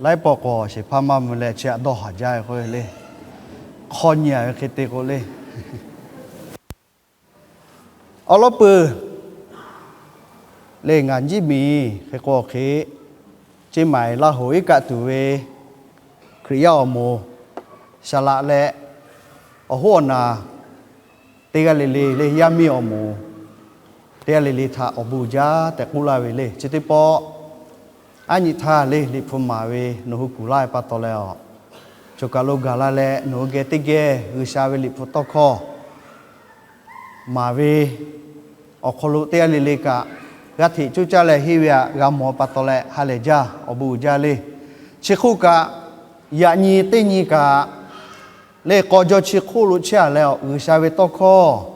Laiˉ pawˆ k'awꞈ shehˍ hpaˇ maˇ mvuh leh chi htaꞈ dawˇ haˍ jaˇ ve k'oˆ ve le. Hk'awˇ nyi-a ve hk'e te k'o le, awˉ lawˉ peuˬ le ngaˬ nyiˇ miˬ hk'e k'o hk'e, Ceˇ maiˍ Laˇ hoˍ iˉ kaˆ tuˬ ve Hkriꞈ yaˇ awˬ moˍ saˍ laꞈ leh, awˬ hoˉ awˬ naˬ teˇ g'aˇ le le le yaˇ miˇ awˬ moˍ teˇ g'aˇ le le htaꞈ awˬ bon uiˍ jaˇ tehꞈ k'oˆ laˇ ve le. Chi teˇ pawˆ aˉ nyi htaˇ le Liꞈ hpu maˍ ve nawˬ hui kuˬ laˇ ve pa taw leh, choˬ kaˬ lo gaˬ la leh nawˬ hui geh teˇ geh G'uiˬsha ve Liꞈ hpu tawˇ hkawˇ maˍ ve awˬ hk'aw lo teˇ g'aˇ le le kaꞈ g'a hteꞈ coˇ caˇ leh henˇ ve htaꞈ g'a mawˬ pa taw leh ha lehˬ jaˇ, awˬ bon uiˍ jaˇ le. Chi hk'oˆ kaꞈ, yaꞈ nyi teˇ nyi kaꞈ le, k'aw jaw chi hk'oˆ lo chehˇ-a leh, G'uiˬsha ve tawˇ hkawˇ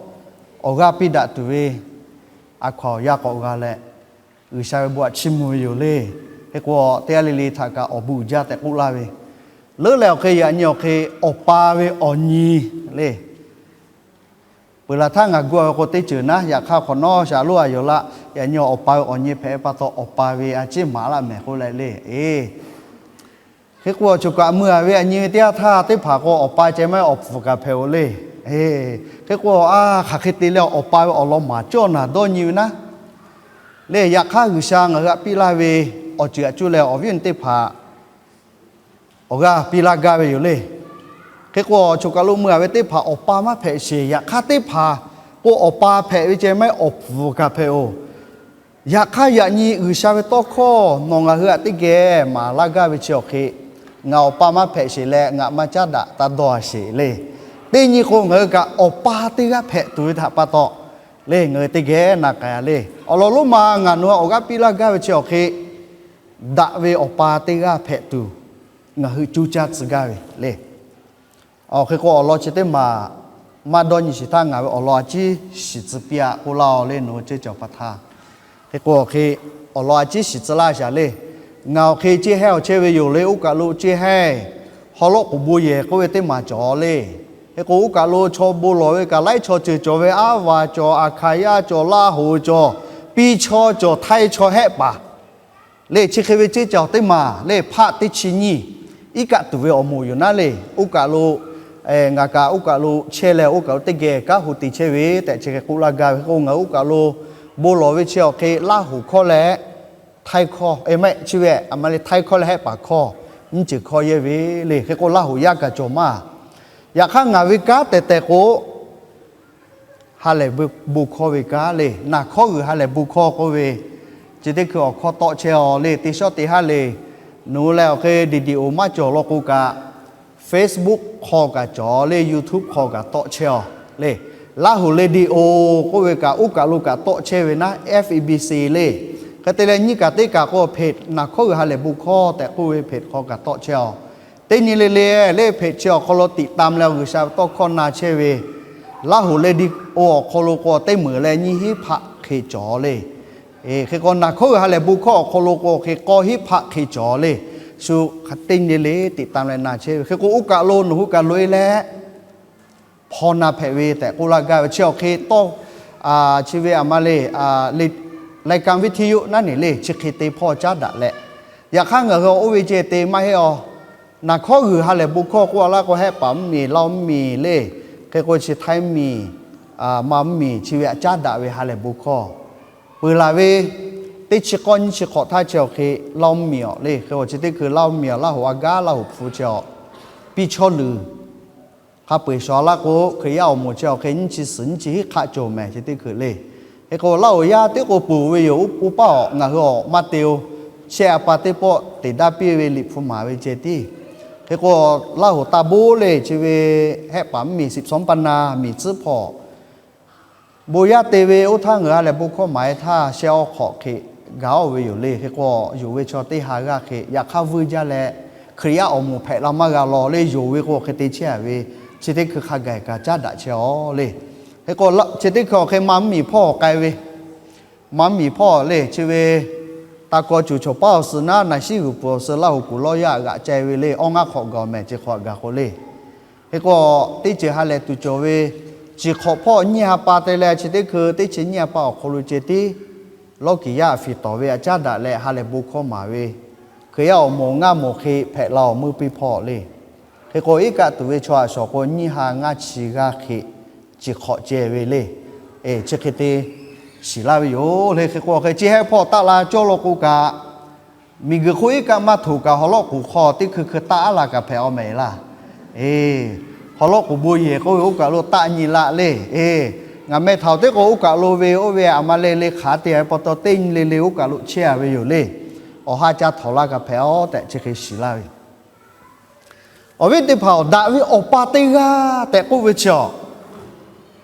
awˬ g'aˇ piˇ daꞈ tuˬ ve a hkaw awˬ yanˇ k'awꞈ g'a leh, G'uiˬsha ve bon htaꞈ chiˇ mvuh ve yoˬ le. Hk'e k'o, teˇ g'aˇ le le htaꞈ kaꞈ awˬ bon uiˍ jaˇ tehꞈ k'oˆ laˇ ve. Leuˉ leh awˬ hk'e yaꞈ nyi awˬ hk'e awˬ pa ve awˬ nyi le. Peuˬ laˬ htaˇ ngaˬ gu-a ve k'o teˇ ceuˬ naˉ, yaꞈ hk'aˇ hk'awꞈ nawˉ shaˍ loˉ a yoˬ laˇ. Yaꞈ nyi awˬ pa ve awˬ nyi hpehꞈ ve pa taw, awˬ pa ve a ciˉ maˍ laˇ mehˍ k'oˆ leh le. Eˬ, hk'e k'o, choˬ kaꞈ mui-a ve yaꞈ nyi ve teˇ yanˇ htaˇ teˇ hpaˍ k'o, awˬ pa ceh maˇ heˆ awˬ hpfuhˍ kaꞈ hpehꞈ-oˬ le. Hk'e k'o, a hk'aˬ hk'e te leh awˬ pa ve awˬ lawn maˍ cawˇ naˬ dawˇ nyi ve naˉ le. Yaꞈ hk'aˇ G'uiˬsha ngaˬ hui htaꞈ piˇ laˇ ve awˬ ceuˬ htaꞈ cuˇ leh awˬ viˉ awˬ nyi teˇ hpaˍ awˬ g'aˇ piˇ laˇ gaˇ ve yoˬ le. Hk'e k'o, choˬ kaˬ lo mui-a ve teˇ hpaˍ awˬ pa maˇ hpehꞈ sheˍ. Yaꞈ hk'aˇ teˇ hpaˍ k'o, awˬ pa hpehꞈ ve ceh maˇ heˆ awˬ hpfuhˍ kaꞈ hpehꞈ-oˬ. Yaꞈ hk'aˇ yaꞈ nyi G'uiˬsha ve tawˇ hkawˇ nawˬ ngaˬ hui htaꞈ teˇ geh maˍ laˇ gaˇ ve chi awˬ hk'e, ngaˬ awˬ pa maˇ hpehꞈ sheˍ leh ngaˬ maˇ caˉ daꞈ taˇ dawˇ-a sheˍ le. Teˇ nyi k'o, ngaˬ hui kaꞈ awˬ pa teˇ g'aˇ hpehꞈ tuˬ ve htaꞈ pa taw le, ngaˬ hui teˇ geh na k'ai-a le. Awˬ lawn lonˉ ma ngaˬ nawˬ hui awˬ g'aˇ piˇ laˇ gaˇ ve chi awˬ hk'e, daꞈ ve awˬ pa teˇ g'aˇ hpehꞈ tuˬ ngaˬ hui coˇ caˇ tcuh gaˇ ve le. Awˬ hk'e k'o, awˬ lawn chi teˇ maˬ maˇ dawˇ nyi sheˍ htaˇ, ngaˬ ve awˬ lawn a ciˉ shiˍ tcuh piˇ-a k'oˆ laˇ-oˬ le, nawˬ hui ceˇ cawˬ pa htaˇ. Hk'e k'o, awˬ hk'e awˬ lawn a ciˉ shiˍ tcuh laˇ shaˍ le. Ngaˬ awˬ hk'e ceˇ hehnˇ awˬ chehˇ ve yoˬ le. Oˇ kaˬ lo ceˇ hehnˇ, haw lawˉ k'oˍ bon yehˬ k'oˆ ve teˇ maˬ cawˬ le. Hk'e k'o, oˇ kaˬ lo chaw bon lawˬ ve kaꞈ laiˉ chaw ceuˬ cawˬ ve, aˉ va cawˬ, Aˍhkaˍyaˇ cawˬ, Laˇ hoˍ cawˬ, Piˇ chawˇ cawˬ, Htaiˇ chaw, Hehˆ paˍ le, chi hk'e ve ceˇ cawˬ teˇ maˬ le, hpaˆ teˇ chi nyiˇ iˉ kaˆ tuˬ ve awˬ moˍ yoˬ naˉ le. Oˇ kaˬ lo ngaˬ kaꞈ oˇ kaˬ lo chehˇ leh, oˇ kaˬ lo teˇ geh kanˉ hu te chehˇ ve tehꞈ chi hk'e k'oˆ laˇ gaˇ ve. Hk'e k'o, ngaˬ hui oˇ kaˬ lo bon lawˬ ve chi awˬ hk'e Laˇ hoˍ hkawˇ leh Htaiˇ hkawˇ, e, maˇ heˆ, chi ve a ma le Htaiˇ hkawˇ leh Hehˆ paˍ hkawˇ nyiˇ ceuˬ hkawˇ yehˇ ve le. Hk'e k'o, Laˇ hoˍ yaˇ kaꞈ cawˬ maˇ. Yaꞈ hk'aˇ, ngaˬ ve kanˉ tehˬ tehˬ k'o, ha lehˬ bon hkawˇ ve kanˉ le, Naˬ hkawˇ g'uiˬ ha lehˬ bon hkawˇ k'oˆ ve, chi teˇ hkui awˬ hkawˇ tawˆ chehˇ-aw le. Teˇ shawˉ teˇ haˉ le, nawˬ hui leh awˬ hk'e radio maˇ cawˬ law k'o kaꞈ, Facebook hk'aw kaꞈ cawˬ le, YouTube hk'aw kaꞈ tawˆ chehˇ-aw le. Laˇ hoˍ radio k'oˆ ve kaꞈ, oˇ kaˬ lo kaꞈ tawˆ chehˇ ve naˉ, F E B C le. Hk'e te leh nyiˇ kaˬ teˇ kaˬ k'o, page Naˬ hkawˇ g'uiˬ ha lehˬ bon hkawˇ tehꞈ k'oˆ ve page hk'aw kaꞈ tawˆ chehˇ-aw. Teˇ nyi le le le, page chi awˬ hk'aw lo tiꞈ tam leh G'uiˬsha ve tawˇ hkawˇ na chehˇ ve, Laˇ hoˍ radio awˬ hk'aw lo k'o teˇ meunˍ leh nyiˇ hinˉ hpaˆ hk'e cawˬ le. Hk'e k'o, Naˬ hkawˇ g'uiˬ ha lehˬ bon hkawˇ awˬ hk'aw lo k'o hk'e k'awˇ hinˉ hpaˆ hk'e cawˬ le. Shu teˇ nyi le le tiꞈ tam leh na chehˇ ve. Hk'e k'o, oˇ kaˬ lo nawˬ hui kaꞈ loꞈ-e leh hpaw na hpehꞈ ve tehꞈ k'oˆ laˇ gaˇ ve chi awˬ hk'e tawˇ, chi ve a ma le, le, รายการวิทยุ naˉ neˬ le, chi hk'e te hpawˇ caˉ daꞈ leh, yaꞈ hk'aˇ ngaˬ hui oˇ ve ceh te maˇ heˆ-aw. Naˬ hkawˇ g'uiˬ ha lehˬ bon hkawˇ k'oˆ a laˇ k'o, Hehˆ paˍ mvuhˇmiˬ, Laˇ huˍ mvuhˇmiˬ le, hk'e k'o chi Htaiˇ mvuhˇmiˬ, Manˇ mvuhˇmiˬ, chi ve htaꞈ caˉ daꞈ ve ha lehˬ bon hkawˇ peuˬ laˬ ve, teˇ chi k'awˇ nyiˇ chi hk'awꞈ htaˇ chi awˬ hk'e Laˇ huˍ mvuhˇmiˬ awˬ le. Hk'e k'o, chi teˇ hkui Laˇ huˍ mvuhˇmiˬ, Laˇ hoˍ a gaˉ, Laˇ hoˍ hpu chi awˬ piˇ chawˇ luˬ hk'a peu-eˬ shawˍ laˇ k'o, Hkriꞈ yaˇ awˬ moˍ chi awˬ hk'e nyiˇ chi suhˍ nyiˇ chi hiˉ hk'aˆ cawˬ mehˍ chi teˇ hkui le. Hk'e k'o, Laˇ hoˍ yaˇ teˇ k'o peuˬ ve yoˬ. Oˇ paˆ awˬ ngaˬ hui awˬ maˇ te-o. Chehˇ a pa teˇ pawˆ teꞈ daˇ piˇ ve Liꞈ hpu maˍ ve ceh tiˉ. Hk'e k'o, Laˇ hoˍ taˇ boˆ le, chi ve Hehˆ paˍ mvuhˇmiˬ สิบสอง ปันนา miˬ tcuhˉ hpawˇ bon yaˇ te ve oˇ htaˇ ngaˬ hui ha lehˬ bon hkawˇ maˍ-e htaˇ shehˆ awˇ hk'awꞈ hk'e gaˬ-oˬ ve yoˬ le. Hk'e k'o, yonˍ ve chaw teˇ ha g'aˇ hk'e yaꞈ hk'aˇ vuiˇ jaˇ leh, Hkriꞈ yaˇ awˬ moˍ hpehꞈ la maˇ g'a law le. Yonˍ ve k'o hk'e te chehˇ-a ve, chi teˇ hkui hk'a gaˬ kaꞈ caˉ daꞈ chehˇ-aw le. Hk'e k'o, chi teˇ hkui awˬ hk'e Manˇ mvuhˇmiˬ hpawˇ k'ai ve, Manˇ mvuhˇmiˬ hpawˇ le, chi ve taˇ kaw cuˬ chaw paˉ awˬ suh naˉ, naˬ shiˉ g'uiˬ pfuhˍ awˬ suh Laˇ hoˍ kuˬ lawˇ yaˇ g'aꞈ cai ve le. Awˇ ngaˇ hk'awꞈ gaˬ mehˍ chi hk'awꞈ gaˬ k'o le. Hk'e k'o, teˇ ceuˬ ha lehˬ tuˬ cawˬ ve, chi hk'awꞈ hpawˇ nyiˇ ha pa te leh chi teˇ hkui teˇ chi nyiˇ ha pa awˬ hk'aw lo ceh tiˉ lawˇ kiˍ yaˇ htaꞈ fiˍ tawˍ ve htaꞈ caˉ daꞈ leh ha lehˬ bon hkawˇ maˍ ve Hkriꞈ yaˇ awˬ moˍ ngaˇ moˍ hk'e hpehꞈ la awˬ meuˇ piˇ hpawˇ le. Hk'e k'o, iˉ kaˆ tuˬ ve chaw a shawˍ k'o, nyiˇ ha ngaˇ chi g'aˇ hk'e chi hk'awꞈ ceh ve le. Chi hk'e te shiˍ laˇ ve yoˬ le. Hk'e k'o, hk'e chi heh hpawˇ taˆ la cawˇ law k'o kaꞈ, miˬguiˬ hk'oˆ iˉ kaˆ maˇ htoꞈ kaꞈ, haw lawˉ k'oˍ hk'aw teˇ hkui hkui taˆ aˉ la kaꞈ hpehꞈ a mehˍ laˇ. Haw lawˉ k'oˍ bon yehˬ k'oˆ ve oˇ kaˬ lo taˆ nyi laˆ le. Ngaˬ meh htaꞈ teˇ k'o oˇ kaˬ lo ve oˇ ve aˬ ma le le hk'aˬ te a pa taw teˇ nyi le le oˇ kaˬ lo chehˇ a ve yoˬ le. Awˬ ha ca htawnˍ la kaꞈ hpehꞈ a tehꞈ chi hk'e shiˍ laˇ ve. Awˬ viˉ teˇ hpaˍ-oˬ, daꞈ ve awˬ pa teˇ g'aˇ tehꞈ k'oˆ ve chi a,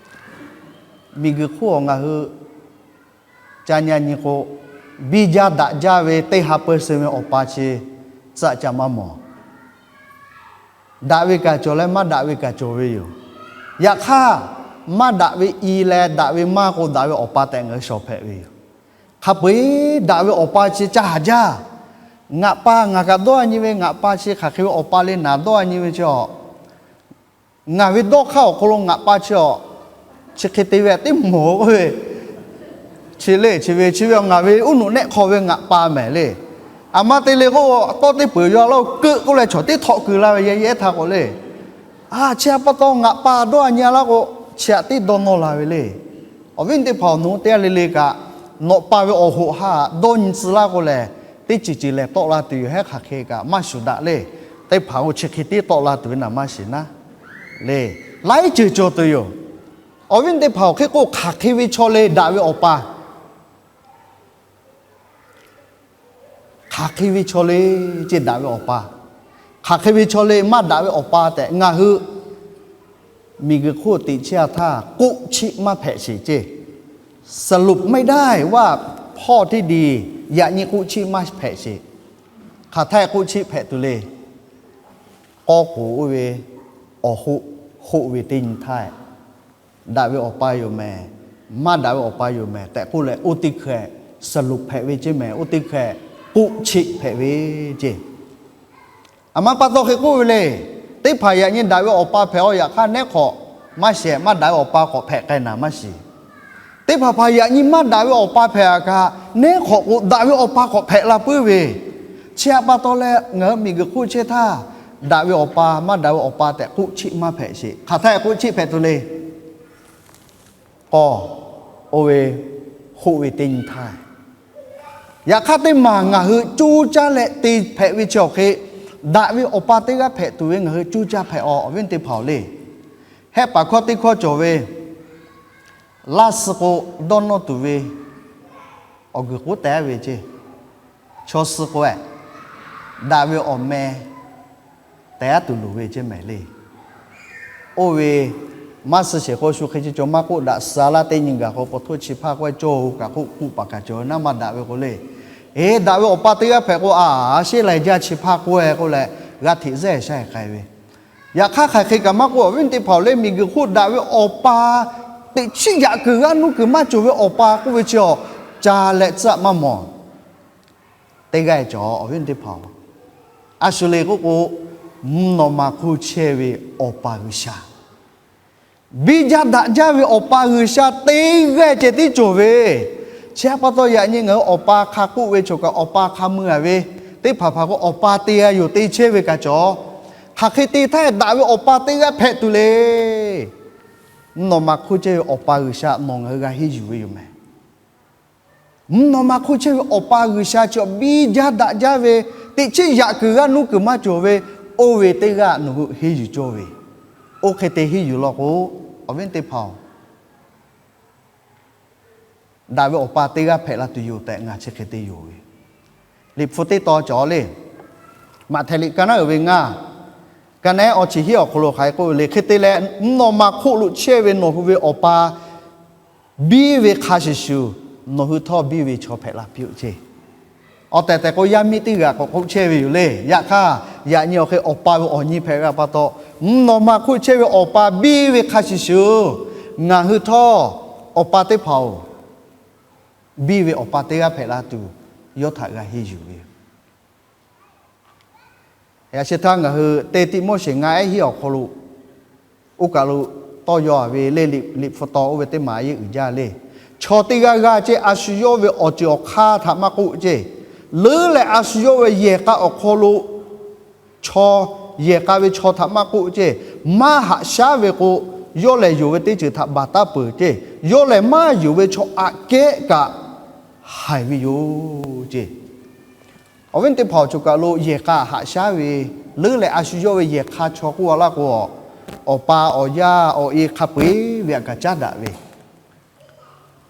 miˬguiˬ hk'oˆ awˬ ngaˬ hui ca nyi nyi k'o, biˇ jaˇ daꞈ jaˇ ve teˇ ha peuˬ suh ve awˬ pa chi tcuh ca maˇ mawˬ. Daꞈ ve kaꞈ cawˬ leh maˇ daꞈ ve kaꞈ cawˬ ve yoˬ. Yaꞈ hk'aˇ, maˇ daꞈ ve i leh daꞈ ve maˇ k'o, daꞈ ve awˬ pa tehꞈ ngaˬ hui shawˍ hpehꞈ ve yoˬ. Hk'a peu-eˬ daꞈ ve awˬ pa chi ca haˍ jaˇ. Ngaˬ pa ngaˬ kaꞈ dawˇ a nyi ve ngaˬ pa chi hk'aˬ hk'e ve awˬ pa le naˍ dawˇ a nyi ve chi a, ngaˬ ve dawˇ hk'aˇ awˬ hk'aw lo ngaˬ pa chi a, chi hk'e te ve teˇ mawˬ oˇ ve chi le chi ve chi ve a ngaˬ ve uˉ nuꞈ nehˆ hk'aw ve ngaˬ pa mehˍ le. Aˬ ma te le k'o, tawˇ teˇ peuˬ yaw laˇ keuˆ k'oˆ leh chaw teˇ htawꞈ kuiˬ la ve yehˬ yehˬ htaˇ k'o le. A, chi a pa taw ngaˬ pa dawˇ a nyi laˇ k'o, chi aꞈ teˇ dawˇ nawˇ la ve le. Awˬ viˉ teˇ hpaˍ-oˬ, nawˬ hui teˇ g'aˇ le le kaꞈ, nawꞈ pa ve awˬ hoꞈ ha dawˇ nyi tcuh laˇ k'o lehˬ, teˇ ceuˬ ceuˬ lehˬ tawˆ la tuˬ yoˬ. Hehˉ hk'aˬ hk'e kaꞈ maˇ shuˍ daꞈ le. Teˇ hpaˍ-oˬ, chi hk'e tiˉ tawˆ la tuˬ ve naˍ maˇ shiˍ naˉ le. Laiˉ ceuˬ cawˬ tuˬ yoˬ. Awˬ viˉ teˇ hpaˍ-oˬ, hk'e k'o hk'aˬ hk'e ve chaw le daꞈ ve awˬ pa, hk'aˬ hk'e ve chaw le ceˇ daꞈ ve awˬ pa, hk'aˬ hk'e ve chaw le maˇ daꞈ ve awˬ pa tehꞈ ngaˬ hui miˬguiˬ hk'oˆ teꞈ chehˇ a htaˇ k'oˆ chiˆ maˇ hpehꞈ sheˍ ceˇ. สรุปไม่ได้ว่าข้อที่ดี yaꞈ nyi k'oˆ chiˆ maˇ hpehꞈ sheˍ. Hk'aˬ htaˇ k'oˆ chiˆ hpehꞈ tuˬ le. K'awˇ k'oˍ oˇ ve awˬ hoˆ, hoˆ ve teˇ nyi htaˇ, daꞈ ve awˬ pa yoˬ mehˍ, maˇ daꞈ ve awˬ pa yoˬ mehˍ tehꞈ k'oˆ leh, oˇ teˇ hkeh สรุป hpehꞈ ve ceˇ mehˍ, oˇ teˇ hkeh k'oˆ chiˆ hpehꞈ ve ceˇ. Aˬ ma pa taw hk'e k'oˆ ve le. Teˇ hpaˍ yaꞈ nyi daꞈ ve awˬ pa hpehꞈ a, yaꞈ hk'aˇ nehˉ hk'awꞈ maˇ shehˍ, maˇ daꞈ ve awˬ pa k'awꞈ hpehꞈ k'ai naˍ maˇ shiˍ. Teˇ hpaˍ hpaˍ yaꞈ nyi maˇ daꞈ ve awˬ pa hpehꞈ a kaꞈ, nehˉ hk'awꞈ k'o daꞈ ve awˬ pa k'awꞈ hpehꞈ la puiˉ ve. Chi a pa taw leh ngaˬ hui miˬguiˬ hk'oˆ chehˇ htaˇ, daꞈ ve awˬ pa maˇ daꞈ ve awˬ pa tehꞈ k'oˆ chiˆ maˇ hpehꞈ sheˍ. Hk'aˬ htaˇ k'oˆ chiˆ hpehꞈ tuˬ le. K'awˇ, oˇ ve hoˆ ve teˇ nyi htaˇ, yaꞈ hk'aˇ teˇ maˬ ngaˬ hui coˇ caˇ leh te hpehꞈ ve chi awˬ hk'e, daꞈ ve awˬ pa teˇ g'aˇ hpehꞈ tuˬ ve ngaˬ hui coˇ caˇ hpehꞈ a, awˬ viˉ teˇ hpaˍ-oˬ le. Hehˆ paˍ hkawˇ teˇ hkawˇ cawˬ ve, laˇ suh k'o dawˇ nawˇ tuˬ ve awˬ guiˬ k'oˆ teh ve ceˇ. Chaw suh k'o-e, daꞈ ve awˬ meh teh aˉ tuˬ luˬ ve ceˇ mehˍ le. Oˇ ve maˇ suh sheˍ k'o, shu hk'e chi cawˬ maˇ k'oˆ, daꞈ suh laˇ teˇ nyi gaˬ k'o, paw htoˇ chi hpaˇ k'oˆ-e cawˇ-o kaꞈ k'oˆ, k'oˆ paˍ kaꞈ cawˬ naˉ maˇ daꞈ ve k'o le. Eˬ, daꞈ ve awˬ pa teˇ g'aˇ hpehꞈ k'o, a, sheˉ lai jaˇ chi hpaˇ k'oˆ-e k'oˆ leh, g'a hteꞈ zeˉ shaˉ k'ai ve. Yaꞈ hk'aˇ hk'aˬ hk'e kaꞈ maˇ k'oˆ, awˬ viˉ teˇ hpaˍ-oˬ le, miˬguiˬ hk'oˆ daꞈ ve awˬ pa teꞈ chiˉ yaꞈ kuiˬ g'aˇ nuˇ kuiˬ maˇ cawˬ ve awˬ pa k'oˆ ve chi a, ca leh tcuhˉ maˇ mawˬ. Teˇ g'aˇ cawˬ, awˬ viˉ teˇ hpaˍ-oˬ, a shu le k'oˆ k'o, mvuhˇ naw ma hk'oˆ chehˇ ve Awˬ pa G'uiˬsha, biˇ jaˇ daꞈ jaˇ ve Awˬ pa G'uiˬsha teˇ g'aˇ ceh tiˉ cawˬ ve. Chi a pa taw yaꞈ nyi ngaˬ hui awˬ pa hk'a k'oˆ ve choˬ kaꞈ, awˬ pa hk'a mui a ve, teˇ hpaˍ hpaˍ k'o awˬ pa te a yoˬ te chehˇ ve kaꞈ cawˬ. Hk'aˬ hk'e te htaˇ daꞈ ve awˬ pa teˇ g'aˇ hpehꞈ tuˬ le. Mvuhˇ naw ma hk'oˆ chehˇ ve Awˬ pa G'uiˬsha nawˬ ngaˬ hui g'a henˇ yuˬ ve yoˬ mehˍ. Mvuhˇ naw ma hk'oˆ chehˇ ve Awˬ pa G'uiˬsha chi biˇ jaˇ daꞈ jaˇ ve, teꞈ chiˉ yaꞈ kuiˬ g'aˇ nuˇ kuiˬ maˇ cawˬ ve, oˇ ve teˇ g'aˇ nawˬ hui henˇ yuˬ cawˇ ve. Oˇ hk'e te henˇ yuˬ law k'o, awˬ viˉ teˇ hpaˍ-oˬ, daꞈ ve Awˬ pa teˇ g'aˇ hpehꞈ la tuˬ yoˬ tehꞈ ngaˬ chi hk'e te yonˍ ve. Liꞈ hpu teˇ tawn cawˬ le. Maꞈhtehˍ liꞈ ka naˉ uiˍ ve ngaˇ, ka naˉ awˇ chi hiˉ awˬ hk'aw lo hk'aˬ hk'e k'oˆ ve le. Hk'e te leh, mvuhˇ naw ma hk'oˆ lo chehˇ ve nawˬ hui ve Awˬ pa biˇ ve hk'a shuˍ shuˍ, nawˬ hui htawˇ biˇ ve chaw hpehꞈ la piˇ-oˆ ceˇ. Awˬ tehˬ tehˬ k'o, yaˇ miˇ teˇ g'aˇ k'awꞈ k'oˆ chehˇ ve yoˬ le. Yaꞈ hk'aˇ, yaꞈ nyi awˬ hk'e Awˬ pa ve awˬ nyi hpehꞈ ve pa taw, mvuhˇ naw ma hk'oˆ chehˇ ve Awˬ pa biˇ ve hk'a shuˍ shuˍ, ngaˬ hui htawˇ Awˬ pa teˇ hpaˍ-oˬ, biˇ ve Awˬ pa teˇ g'aˇ hpehꞈ la tuˬ, yawˇ htaꞈ g'a henˇ yuˬ ve yoˬ. Yaꞈ sheh htaˇ ngaˬ hui teˇ Tiˆmoˉseˍ ngaˇ ehˉ hiˉ awˬ hk'aw lo, oˇ kaˬ lo tawˇ yaw ve le. Liꞈ hpu taw oˇ ve teˇ maˬ yeˇ uiˍ jaˇ le. Chaw teˇ g'aˇ g'aˇ ceˇ, a shu yawˇ ve awˬ ceuˬ awˬ hk'aˇ htaꞈ maˇ k'oˆ ceˇ. leuˉ leh a shu yawˇ ve yehˬ k'a awˬ hk'aw lo chaw, yehˬ k'a ve chaw htaꞈ maˇ k'oˆ ceˇ, maˇ haꞈ shaˉ ve k'o, yawˇ lehˬ yonˍ ve teˇ ceuˬ htaꞈ baˬ taˉ peuˬ ceˇ, yawˇ lehˬ maˇ yonˍ ve chaw aꞈ kehˉ kaꞈ haiˬ ve yoˬ ceˇ. Awˬ viˉ teˇ hpaˍ awˬ cawˬ kaˬ lo yehˬ k'a haꞈ shaˉ ve, leuˉ leh a shu yawˇ ve yehˬ hk'a chaw k'oˆ a laˇ k'o, awˬ pa awˬ yaˇ awˬ e hk'a peu-eˬ ve aꞈ kaꞈ caˉ daꞈ ve.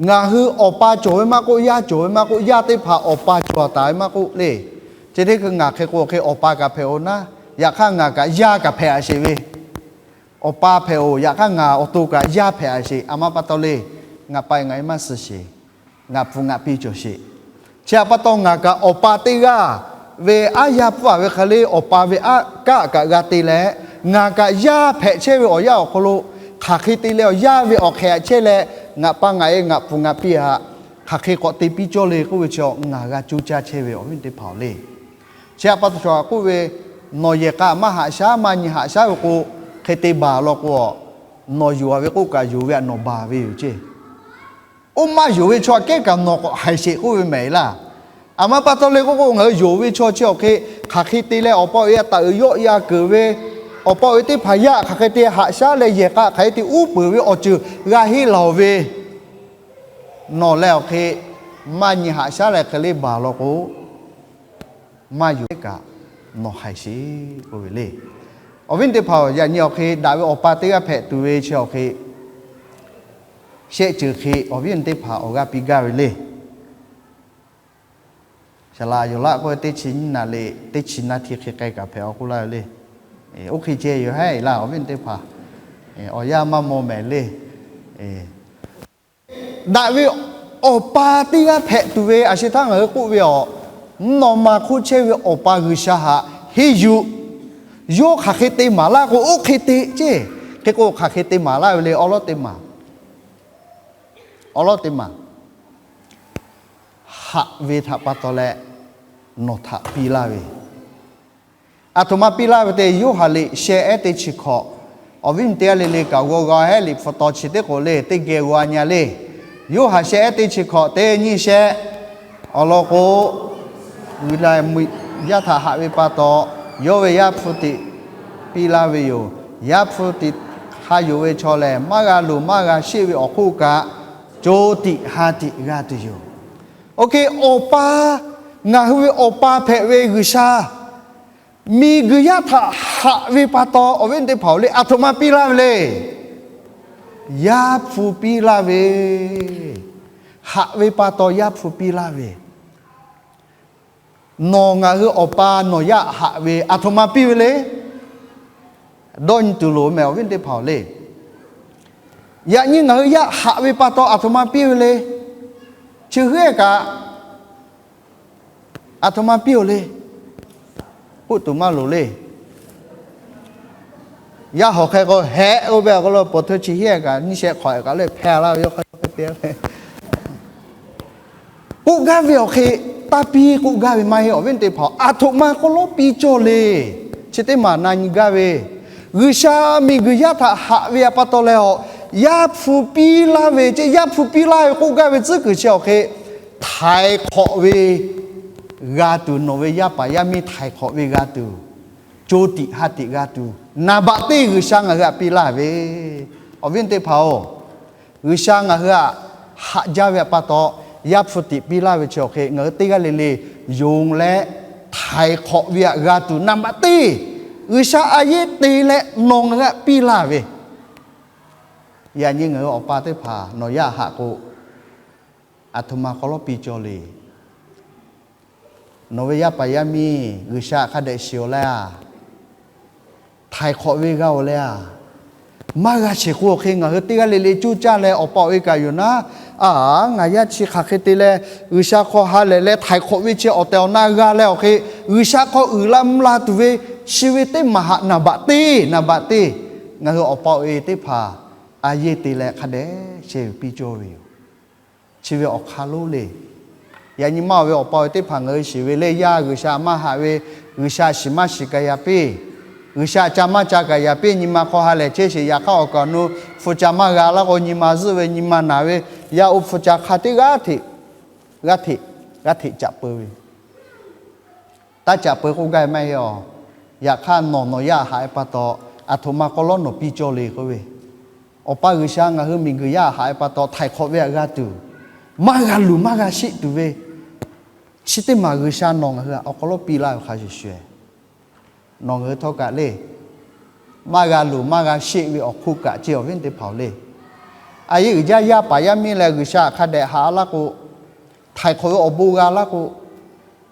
Ngaˬ hui awˬ pa cawˬ ve maˇ k'oˆ, yaˇ cawˬ ve maˇ k'oˆ, yaˇ teˇ hpaˍ awˬ pa cawˬ taˍ ve maˇ k'oˆ le. Chi teˇ hkui ngaˬ hk'e k'o hk'e awˬ pa kaꞈ hpehꞈ-oˬ naˉ, yaꞈ hk'aˇ ngaˬ kaꞈ yaˇ kaꞈ hpehꞈ a sheˍ ve. Awˬ pa hpehꞈ-oˬ, yaꞈ hk'aˇ ngaˬ awˬ to kaꞈ yaˇ hpehꞈ a sheˍ. A ma pa taw le, ngaˬ pa ngaˬ e maˇ suh sheˍ, ngaˬ pfuhˍ ngaˬ piˇ cawˬ sheˍ. Chi htaꞈ pa taw ngaˬ kaꞈ awˬ pa teˇ g'aˇ ve aˉ yaˇ pfuhˇ a ve hk'e le, awˬ pa ve aˉ kaˆ kaꞈ g'a te leh, ngaˬ kaꞈ yaˇ hpehꞈ chehˇ ve awˬ yanˇ awˬ hk'aw lo hk'aˬ hk'e te leh awˬ yaˇ ve awˬ hk'ehꞈ chehˇ leh, ngaˬ pa ngaˬ e ngaˬ pfuhˍ ngaˬ piˇ htaꞈ hk'aˬ hk'e k'awꞈ te piˇ cawˇ le k'oˆ ve chi ngaˬ g'a coˇ caˇ chehˇ ve awˬ viˉ teˇ hpaˍ-oˬ le. Chi htaꞈ pa taw chaw htaꞈ k'oˆ ve, nawˬ yehˬ k'a maˇ haꞈ shaˉ, maˇ nyi haꞈ shaˉ ve k'o, hk'e te baˬ law k'o, nawˬ yonˍ a ve k'oˆ kaꞈ yonˍ ve htaꞈ nawˬ baˬ ve yoˬ ceˇ. Oˇ maˇ yonˍ ve chaw aꞈ kehˉ kaꞈ nawˬ k'awꞈ haiˬ sheˍ k'oˆ ve mehˍ laˇ. A ma pa taw le k'oˆ k'o, ngaˬ hui yonˍ ve chaw chi awˬ hk'e hk'aˬ hk'e te leh awˬ pa awˬ e htaꞈ taˍ uiˍ yawˆ ya keunˍ ve, awˬ pa awˬ e teˇ hpaˍ yaˇ hk'aˬ hk'e te haꞈ shaˉ leh yehˬ k'a hk'aˬ hk'e te uˉ peunˍ ve awˬ ceuˬ g'a henˇ laˬ ve, nawˬ leh awˬ hk'e maˇ nyi haꞈ shaˉ leh hk'e le baˬ law k'o, maˇ yonˍ kaꞈ nawˬ haiˬ sheˍ k'oˆ ve le. Awˬ viˉ teˇ hpaˍ-oˬ, yaꞈ nyi awˬ hk'e daꞈ ve awˬ pa teˇ g'aˇ hpehꞈ tuˬ ve chi awˬ hk'e shehˆ ceuˬ hk'e awˬ viˉ teˇ hpaˍ awˬ g'aˇ piˇ gaˇ ve le. Saˍ laꞈ yawˬ laˆ k'oˆ ve teˇ chi nyiˇ naˍ riˍ teˇ chi naˍ riˍ hk'e k'ai kaꞈ hpehꞈ a k'oˆ laˇ ve le. Oˇ hk'e ceh yoˬ hehˉ laˇ awˬ viˉ teˇ hpaˍ, awˬ yanˇ maˇ maw mehˍ le. Daꞈ ve awˬ pa teˇ g'aˇ hpehꞈ tuˬ ve a shu htaˇ ngaˬ hui k'oˆ ve awˬ, mvuhˇ naw ma hk'oˆ chehˇ ve Awˬ pa G'uiˬsha htaꞈ henˇ yuˬ. Yawˇ hk'aˬ hk'e te maˍ laˇ k'o oˇ hk'e te ceˇ. Hk'e k'o hk'aˬ hk'e te maˍ laˇ ve le, awˉ lawˉ teˇ maˬ awˉ lawˉ teˇ maˬ haꞈ ve htaꞈ pa taw leh nawˬ htaꞈ piˇ laˇ ve, aˬ htoꞈ ma piˇ laˇ ve te Yoˇhanˬ liꞈ sheh ehˉ teˇ chi hkawꞈ, awˬ viˉ teˇ g'aˇ le le kaꞈ g'aw g'a hehˉ liꞈ hpu taw chi teˇ k'oˍ le teˇ geh g'aw nyi a le. Yoˇhanˬ sheh ehˉ teˇ chi hkawꞈ teˇ nyiˇ shehˆ awˬ lawn k'o, G'uiˬsha yaˇ htaꞈ haꞈ ve pa taw, yawˇ ve Yaˇ hpu tiꞈ piˇ laˇ ve yoˬ. Yaˇ hpu tiꞈ hk'a yonˍ ve chaw lehˬ, maˇ g'a luˬ maˇ g'a sheˆ ve awˬ hk'oˆ kaꞈ, co tiꞈ ha tiꞈ g'a tuˬ yoˬ. Oˇ hk'e awˬ pa, ngaˬ hui ve awˬ pa hpehꞈ ve G'uiˬsha, miˬguiˬ yaˇ htaꞈ haꞈ ve pa taw awˬ viˉ teˇ hpaˍ-oˬ le, aˬ htoꞈ ma piˇ laˇ ve le. Yaˇ hpu piˇ laˇ ve, haꞈ ve pa taw Yaˇ hpu piˇ laˇ ve. Nawˬ ngaˬ hui awˬ pa nawˬ yaˇ haꞈ ve aˬ htoꞈ ma piˇ ve le. Dawˇ nyi tuˬ loˍ mehˍ awˬ viˉ teˇ hpaˍ-oˬ le. Yaꞈ nyi ngaˬ hui yaˇ haꞈ ve pa taw aˬ htoꞈ ma piˇ ve le. Chi heuˆ kaꞈ aˬ htoꞈ ma piˇ-oˬ le. K'oˆ tuˬ maˇ loˍ le. Yaˇ hawˬ hk'e k'o hehꞈ k'oˆ ve awˬ hk'aw lo paˍ htawˇ chi hehˆ kaꞈ nyiˇ shehˆ hk'awꞈ kaꞈ lehˬ hpehˇ laˇ ve yawˇ hk'e k'oˆ gaˇ ve awˬ hk'e, k'oˆ gaˇ ve awˬ hk'e, taˇ piˇ k'oˆ gaˇ ve maˇ heˆ awˬ viˉ teˇ hpaˍ-oˬ, aˬ htoꞈ ma hk'aw lo piˇ cawˇ le. Chi teˇ maˬ na nyi gaˇ ve, G'uiˬsha miˬguiˬ yaˇ htaꞈ haꞈ ve pa taw leh awˬ, Yaˇ hpu piˇ laˇ ve ceˇ, Yaˇ hpu piˇ laˇ ve k'oˆ gaˇ ve tcuhˉ kuiˬ chi awˬ hk'e, htaiˍ hk'awꞈ ve g'a tuˬ, nawˬ ve yaˇ paˍ yaˇ miˇ htaiˍ hk'awꞈ ve g'a tuˬ, co tiꞈ ha tiꞈ g'a tuˬ, naˍ baꞈ teˇ G'uiˬsha ngaˬ hui htaꞈ piˇ laˇ ve, awˬ viˉ teˇ hpaˍ-oˬ, G'uiˬsha ngaˬ hui htaꞈ haꞈ jaˇ ve pa taw, Yaˇ hpu tiꞈ piˇ laˇ ve chi awˬ hk'e ngaˬ hui teˇ g'aˇ le le yonˍ leh htaiˍ hk'awꞈ ve htaꞈ g'a tuˬ naˍ baꞈ teˇ G'uiˬsha a yeˇ te leh nawˬ ngaˬ hui htaꞈ piˇ laˇ ve. Yaꞈ nyi ngaˬ hui awˬ pa teˇ hpaˍ nawˬ yaˇ haꞈ k'o, aˬ htoꞈ ma hk'aw lo piˇ cawˇ le. Nawˬ ve yaˇ paˍ yaˇ miˇ G'uiˬsha hk'a dehꞈ shiˍ-oˬ leh a, htaiˍ hk'awꞈ ve g'a-oˬ leh a, maˇ g'a sheˍ k'o awˬ hk'e ngaˬ hui teˇ g'aˇ le le coˇ caˇ leh awˬ pa awˬ e kaꞈ yoˬ naˉ, a, ngaˬ yaˇ chi hk'aˬ hk'e te leh G'uiˬsha hk'aw ha lehˬ leh htaiˍ hk'awꞈ ve chi awˬ tehˬ awˬ na g'a leh awˬ hk'e, G'uiˬsha hk'aw uiˍ la mvuh la tuˬ ve chi ve teˇ maˬ haꞈ naˍ baꞈ teˇ naˍ baꞈ teˇ ngaˬ hui awˬ pa awˬ e teˇ hpaˍ a yeˇ te leh hk'a dehꞈ sheh yuˬ piˇ cawˇ ve yoˬ. Chi ve awˬ hk'aˇ lonˉ le. Yaꞈ nyi maˇ-oˬ ve awˬ pa awˬ e teˇ hpaˍ ngaˬ hui shiˍ ve leh yaˇ G'uiˬsha maˇ haꞈ ve, G'uiˬsha shiˍ maˇ shiˍ kaꞈ yaꞈ piˇ, G'uiˬsha ca maˇ ca kaꞈ yaꞈ piˇ, nyi ma hk'aw ha lehˬ chehˇ sheˍ. Yaꞈ hk'aˇ awˬ kaˍ awˬ nu hpu ca maˇ g'a laˇ k'o, nyi ma zuhˆ ve nyi ma naˍ ve, yaˇ oˇ hpu ca hk'a teˇ g'aˇ hteꞈ g'aˇ hteꞈ g'aˇ hteꞈ caꞈ peu ve. Taˇ caꞈ peuˬ k'oˆ gaˇ ve maˇ heˆ awˬ. Yaꞈ hk'aˇ, nawˬ nawˬ yaˇ haꞈ ve pa taw, aˬ htoꞈ ma k'aw lawˉ nawˬ piˇ cawˇ le k'oˆ ve, Awˬ pa G'uiˬsha ngaˬ hui miˬguiˬ yaˇ haꞈ ve pa taw, htaiˍ hk'awꞈ ve htaꞈ g'a tuˬ, maˇ g'a luˬ maˇ g'a sheˆ tuˬ ve, chi teˇ maˬ G'uiˬsha nawˬ ngaˬ hui htaꞈ awˬ hk'aw lo piˇ laˇ ve hk'a shuˍ shuˍ, nawˬ ngaˬ hui htawˇ kaꞈ le, maˇ g'a luˬ maˇ g'a sheˆ ve awˬ hk'oˆ kaꞈ ceˇ, awˬ viˉ teˇ hpaˍ-oˬ le. A yehˉ uiˍ jaˇ, yaˇ paˍ yaˇ miˇ leh G'uiˬsha htaꞈ hk'a dehꞈ haꞈ laˇ k'o, htaiˍ hk'awꞈ ve awˬ bon g'a laˇ k'o,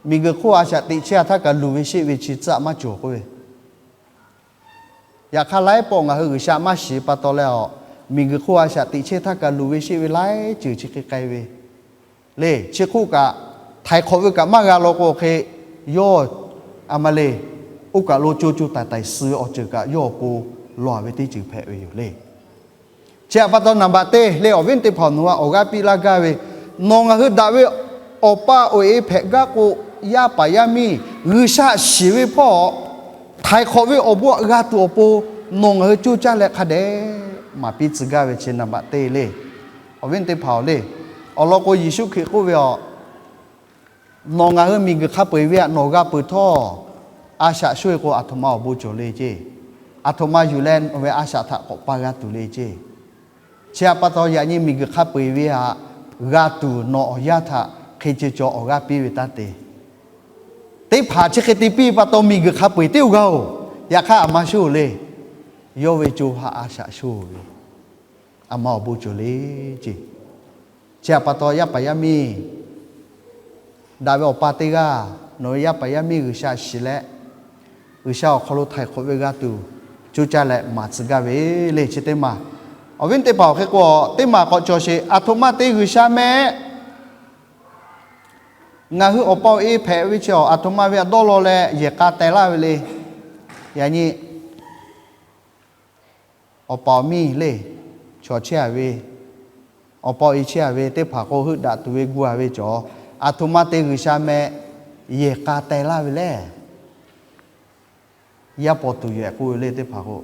miˬguiˬ hk'oˆ a shaꞈ teꞈ chehˇ htaˇ kaꞈ luˬ ve sheˆ ve chi tcuhˉ maˇ cawˬ k'oˆ ve, yaꞈ hk'aˇ laiˉ pawˆ ngaˬ hui G'uiˬsha maˇ shiˍ pa taw leh, miˬguiˬ hk'oˆ a shaꞈ teꞈ chehˇ htaˇ kaꞈ luˬ ve sheˆ ve laiˉ ceuˬ chi hk'e k'ai ve le. Chi hk'oˆ kaꞈ, htaiˍ hk'awꞈ ve kaꞈ maˇ g'a law k'o hk'e, yawˇ a ma le, oˇ kaˬ lo co co taiˍ taiˍ suh ve awˬ ceuˬ kaꞈ yawˇ awˬ pon lawˬ ve teˇ ceuˬ hpehꞈ ve yoˬ le. Chi htaꞈ pa taw, naˍ baꞈ teˇ le, awˬ viˉ teˇ hpaˍ-oˬ, nawˬ hui htaꞈ awˬ g'aˇ piˇ laˇ gaˇ ve, nawˬ ngaˬ hui daꞈ ve awˬ pa awˬ e hpehꞈ gaˇ k'o, yaˇ paˍ yaˇ miˇ G'uiˬsha shiˍ ve hpawˇ, htaiˍ hk'awꞈ ve awˬ bon htaꞈ g'a tuˬ awˬ pon, nawˬ ngaˬ hui coˇ caˇ leh hk'a dehꞈ maˍ piˇ tcuh gaˇ ve chi naˍ baꞈ teˇ le. Awˬ viˉ teˇ hpaˍ-oˬ le, awˬ lawn k'o, Yeˍsuˆ Hkriꞈ k'oˆ ve, nawˬ ngaˬ hui miˬguiˬ hk'a peu-eˬ ve htaꞈ nawˬ g'a peuˬ htawˇ, a shaꞈ shoˇ ve k'o, aˬ htoꞈ ma awˬ bon cawˬ le ceˇ. Aˬ htoꞈ ma yuˬ leh nawˬ ve a shaꞈ htaꞈ k'awꞈ pa g'a tuˬ le ceˇ. Chi htaꞈ pa taw, yaꞈ nyi miˬguiˬ hk'a peu-eˬ ve htaꞈ g'a tuˬ nawˬ awˬ yanˇ htaꞈ hk'e ceh cawˬ awˬ g'aˇ piˇ ve taˇ te. Teˇ hpaˍ chi hk'e te piˇ pa taw, miˬguiˬ hk'a peu-eˬ teˇ oˇ g'a-oˬ, yaꞈ hk'aˇ aˬ ma shoˇ le. Yawˇ ve co ha a shaꞈ shoˇ ve, aˬ ma awˬ bon cawˬ le ceˇ. Chi htaꞈ pa taw, yaˇ paˍ yaˇ miˇ daꞈ ve awˬ pa teˇ g'aˇ, nawˬ ve yaˇ paˍ yaˇ miˇ G'uiˬsha shiˍ leh, G'uiˬsha awˬ hk'aw lo htaiˍ hk'awꞈ ve g'a tuˬ, coˇ caˇ leh maˍ tcuh gaˇ ve le chi teˇ maˬ. Awˬ viˉ teˇ hpaˍ-oˬ, hk'e k'o, teˇ maˬ k'awꞈ cawˬ sheˍ. Aˬ htoꞈ ma te G'uiˬsha mehˆ. Ngaˬ hui awˬ pa awˬ e hpehꞈ ve chi, aˬ htoꞈ ma ve htaꞈ dawˇ law leh yehˬ k'a teh laˇ ve le. Yaꞈ nyi awˬ pa awˬ miˇ le, chaw chehˇ a ve, awˬ pa awˬ e chehˇ a ve teˇ hpaˍ k'o, heuˆ daꞈ tuˬ ve gu a ve cawˬ. Aˬ htoꞈ ma te G'uiˬsha mehˆ yehˬ k'a teh laˇ ve le. Yaˇ paw tuˬ yoˬ-ehˍ k'oˆ ve le teˇ hpaˍ k'o,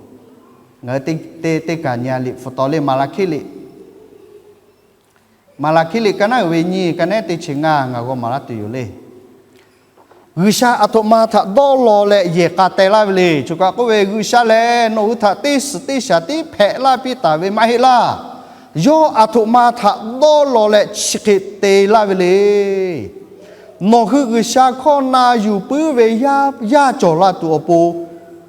ngaˬ hui te teˇ kaˬ nyi a liꞈ hpu taw le, Maˍlaˍhkiˆ liꞈ, Maˍlaˍhkiˆ liꞈ ka naˉ uiˍ ve nyiˇ, ka nehˉ teˇ chi ngaˇ ngaˬ g'aw maˍ laˇ tuˬ yoˬ le. G'uiˬsha aˬ htoꞈ ma htaꞈ dawˇ law leh yehˬ k'a teh laˇ ve le. Choˬ kaꞈ k'oˆ ve, G'uiˬsha lehˬ nawˬ hui htaꞈ teˇ suhˍ teˇ shaˍ tiˉ hpehꞈ laˇ piˇ taˍ ve maˇ heˆ laˇ. Yawˇ aˬ htoꞈ ma htaꞈ dawˇ law leh chi hk'e te laˇ ve le. Nawˬ hui G'uiˬsha hkawˇ na yuˬ puiˉ ve yaˇ cawˬ la tuˬ awˬ pon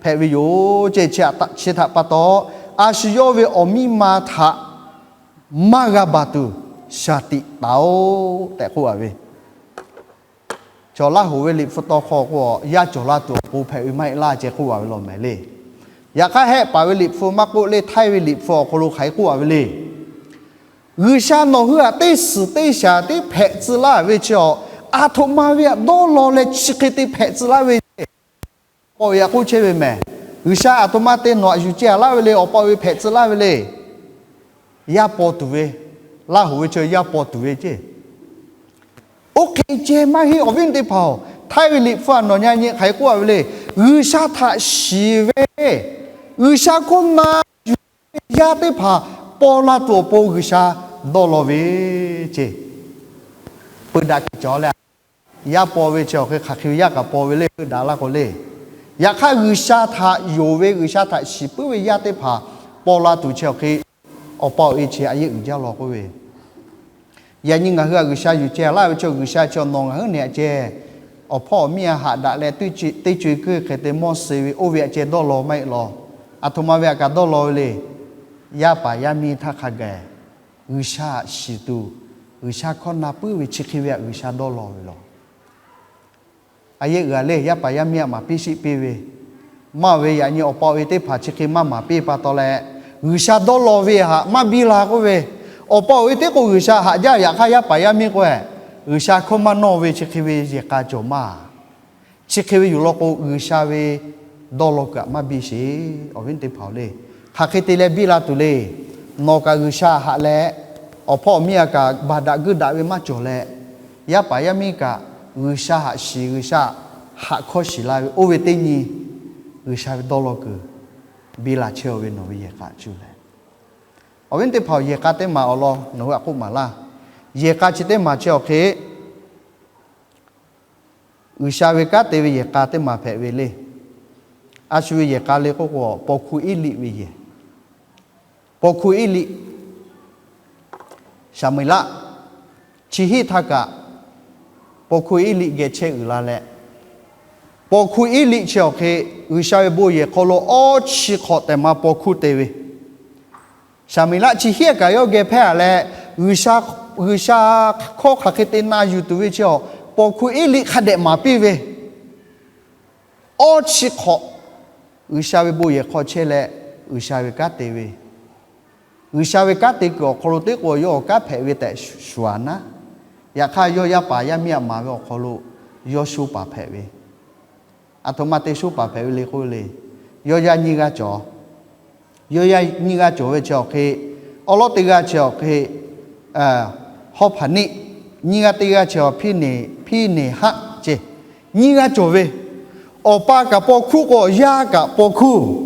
hpehꞈ ve yoˬ ceˇ. Chi htaꞈ pa taw, a shu yawˇ ve awˬ miˇ ma htaꞈ maˇ g'a baˬ tuˬ shaˍ tiꞈ taˍ-oꞈ tehꞈ k'oˆ a ve, chaw Laˇ hoꞈ ve liꞈ hpu taw hk'aw k'o, yaˇ cawˬ la tuˬ awˬ pon hpehꞈ ve maˇ heˆ laˇ ceh k'oˆ a ve law mehˍ le. Yaꞈ hk'aˇ, Hehˆ paˍ ve liꞈ hpu maˇ k'oˆ le, Htaiˇ ve liꞈ hpu awˬ hk'aw lo hk'aˬ hk'e k'oˆ a ve le. G'uiˬsha nawˬ hui htaꞈ teˇ suhˍ teˇ shaˍ tiˉ hpehꞈ tcuh laˇ ve chi awˬ, aˬ htoꞈ ma ve htaꞈ dawˇ law leh chi hk'e te hpehꞈ tcuh laˇ ve ceˇ. Awˬ pa awˬ e htaꞈ k'oˆ chehˇ ve mehˍ. G'uiˬsha aˬ htoꞈ ma te nawˬ htaꞈ yuˬ ceh a laˇ ve le. Awˬ pa awˬ e hpehꞈ tcuh laˇ ve le. Yaˇ paw tuˬ ve, Laˇ hoꞈ ve chi yaˇ paw tuˬ ve ceˇ. Oˇ hk'e ceh maˇ heˆ, awˬ viˉ teˇ hpaˍ-oˬ, Htaiˇ ve liꞈ hpu htaꞈ nawˬ nyi a nyi hk'aˬ hk'e k'oˆ a ve le. G'uiˬsha htaꞈ shiˍ ve, G'uiˬsha hkawˇ na yuˬ ve yaˇ teˇ hpaˍ paw la tuˬ awˬ pon G'uiˬsha dawˇ law ve ceˇ. Peu daꞈ kehˬ cawˬ leh, yaˇ paw ve chi awˬ hk'e hk'aˬ hk'e ve yaˇ kaꞈ paw ve le, peu daꞈ laˇ k'o le. Yaꞈ hk'aˇ, G'uiˬsha htaꞈ yonˍ ve, G'uiˬsha htaꞈ shiˍ puiˉ ve yaˇ teˇ hpaˍ paw la tuˬ chi awˬ hk'e, awˬ pa awˬ e chi a yehˉ uiˍ jaˇ law k'oˆ ve, yaꞈ nyi ngaˬ hui htaꞈ G'uiˬsha yuˬ ceh laˇ ve chi, G'uiˬsha chi nawˬ ngaˬ hui nehˬ a ceh, awˬ hpawˇ awˬ miˇ a haꞈ daꞈ leh teˇ co e keuˇ hk'e te mawˇ suh ve oˇ ve a ceh dawˇ law maˇ heˆ law. Aˬ htoꞈ ma ve htaꞈ kaꞈ dawˇ law ve le. Yaˇ paˍ yaˇ miˇ htaˇ hk'a gaˬ G'uiˬsha htaꞈ shiˍ tuˬ, G'uiˬsha hkawˇ na puiˉ ve chi hk'e ve htaꞈ G'uiˬsha dawˇ law ve law. A yehˉ uiˍ a le, yaˇ paˍ yaˇ miˇ htaꞈ maˍ piˇ sheˆ piˇ ve, maˇ ve yaꞈ nyi awˬ pa awˬ e teˇ hpaˍ chi hk'e maˇ maˍ piˇ pa taw leh, G'uiˬsha dawˇ law ve htaꞈ maˇ biˇ la k'oˆ ve, awˬ pa awˬ e teˇ k'o G'uiˬsha haꞈ jaˇ, yaꞈ hk'aˇ yaˇ paˍ yaˇ miˇ k'o, G'uiˬsha hkawˇ maˇ nawˇ ve chi hk'e ve yehˬ k'a cawˬ maˇ. Chi hk'e ve yoˬ law k'o, G'uiˬsha ve dawˇ law kaꞈ maˇ biˇ sheˍ. Awˬ viˉ teˇ hpaˍ-oˬ le, hk'aˬ hk'e te leh biˇ la tuˬ le. Nawˬ kaꞈ G'uiˬsha haꞈ leh, awˬ hpawˇ awˬ miˇ a kaꞈ baˬ daꞈ guˇ daꞈ ve maˇ cawˬ leh, yaˇ paˍ yaˇ miˇ kaꞈ G'uiˬsha haꞈ shiˍ, G'uiˬsha haꞈ hkawˇ shiˍ la ve oˇ ve teˇ nyi, G'uiˬsha ve dawˇ law kuiˬ biˇ la chehˇ-oˬ ve nawˬ ve yehˬ k'a cuˇ leh. Awˬ viˉ teˇ hpaˍ-oˬ, yehˬ k'a teˇ maˬ awˬ lawn nawˬ hui htaꞈ k'oˆ maˍ laˇ. Yehˬ k'a chi teˇ maˬ chi awˬ hk'e G'uiˬsha ve kanˉ te ve yehˬ k'a teˇ maˬ hpehꞈ ve le. A shu ve yehˬ k'a le k'oˆ k'o, paw hkuˇ Eˇliˆ ve yehˬ. Paw hkuˇ Eˇliˆ, Saˍmo-eˍlaˆ chi hiˆ htaˇ kaꞈ, paw hkuˇ Eˇliˆ geh chehˇ uiˍ la leh, paw hkuˇ Eˇliˆ chi awˬ hk'e G'uiˬsha ve bon yehˬ hk'aw lo awˇ chi hk'awꞈ tehꞈ ma paw hkuˇ te ve, Saˍmo-eˍlaˆ chi hiˆ kaꞈ yawˇ geh hpehˇ a leh, G'uiˬsha, G'uiˬsha hkawˇ hk'aˬ hk'e te na yuˬ tuˬ ve chi awˬ paw hkuˇ Eˇliˆ hk'a dehꞈ maˍ piˇ ve, awˇ chi hk'awꞈ G'uiˬsha ve bon yehˬ hk'aw chehˇ leh, G'uiˬsha ve kanˉ te ve, G'uiˬsha ve kanˉ te kuiˬ awˬ hk'aw lo teˇ k'o yawˇ awˬ kanˉ hpehꞈ ve tehꞈ shuˍ a naˉ. Yaꞈ hk'aˇ, yawˇ yaˇ paˍ yaˇ miˇ aꞈ maˍ ve awˬ hk'aw lo yawˇ shoˇ paˍ hpehꞈ ve, aˬ htoꞈ ma te shoˇ paˍ hpehꞈ ve le k'oˆ ve le, yawˇ yaˇ nyiˇ g'aˇ cawˬ. Yawˇ yaˇ nyiˇ g'aˇ cawˬ ve chi awˬ hk'e, awˉ lawˉ teˇ g'aˇ chi awˬ hk'e Hawˇhpaˍniˆ, nyiˇ g'aˇ teˇ g'aˇ chi awˬ Hpiˇneˍ, Hpiˇneˍhaˆ ce, nyiˇ g'aˇ cawˬ ve, awˬ pa kaꞈ paw hkuˇ k'o, yaˇ kaꞈ paw hkuˇ.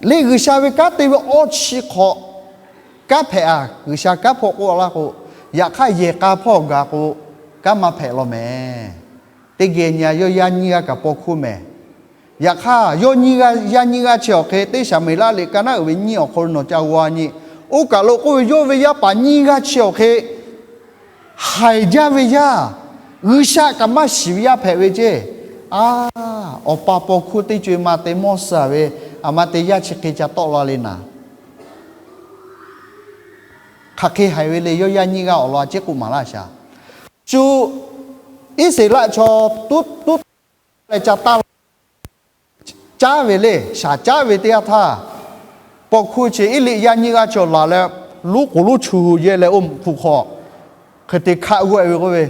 Lehˬ, G'uiˬsha ve kanˉ te ve awˇ chi hk'awꞈ kanˉ hpehꞈ a, G'uiˬsha kanˉ hpawˇ k'oˆ laˇ k'o, yaꞈ hk'aˇ yehˬ k'a hpawˇ gaˬ k'o, kanˉ maˇ hpehꞈ law mehˍ. Teˇ geh nyi a, yawˇ yaˇ nyiˇ g'aˇ kaꞈ paw hkuˇ mehˍ. Yaꞈ hk'aˇ, yawˇ nyiˇ g'aˇ, yaˇ nyiˇ g'aˇ chi awˬ hk'e, teˇ Saˍmo-eˍlaˆ liꞈ ka naˉ uiˍ ve nyiˇ awˬ hk'aw lo nawˬ ca g'aw nyi, oˇ kaˬ lo k'oˆ ve, yawˇ ve yaˇ paˍ nyiˇ g'aˇ chi awˬ hk'e haiˬ jaˇ ve yaˇ, G'uiˬsha kaꞈ maˇ shiˍ ve yaˇ hpehꞈ ve ceˇ. A, awˬ pa paw hkuˇ teˇ co e ma te mawˇ suh ve, aˬ ma te yaˇ chi hk'e ca tawˆ la le naˍ. Hk'aˬ hk'e haiˬ ve le, yawˇ yaˇ nyiˇ g'aˇ awˬ lawn a ciˉ k'oˆ maˍ laˇ shaˍ. Shu Iˉsaˍreˍlaˆ chaw tuˉ tuˉ leh ca taˇ la caˉ ve le, shaˍ caˉ ve teˇ yanˇ htaˇ, paw hkuˇ chi Eˇliˆ yaˇ nyiˇ g'aˇ chi awˬ laˬ leh, luˉ k'oˍ luˉ chu yehˇ leh oˇ hpu hk'aw hk'e te hkaˆ g'awˆ e ve k'oˆ ve,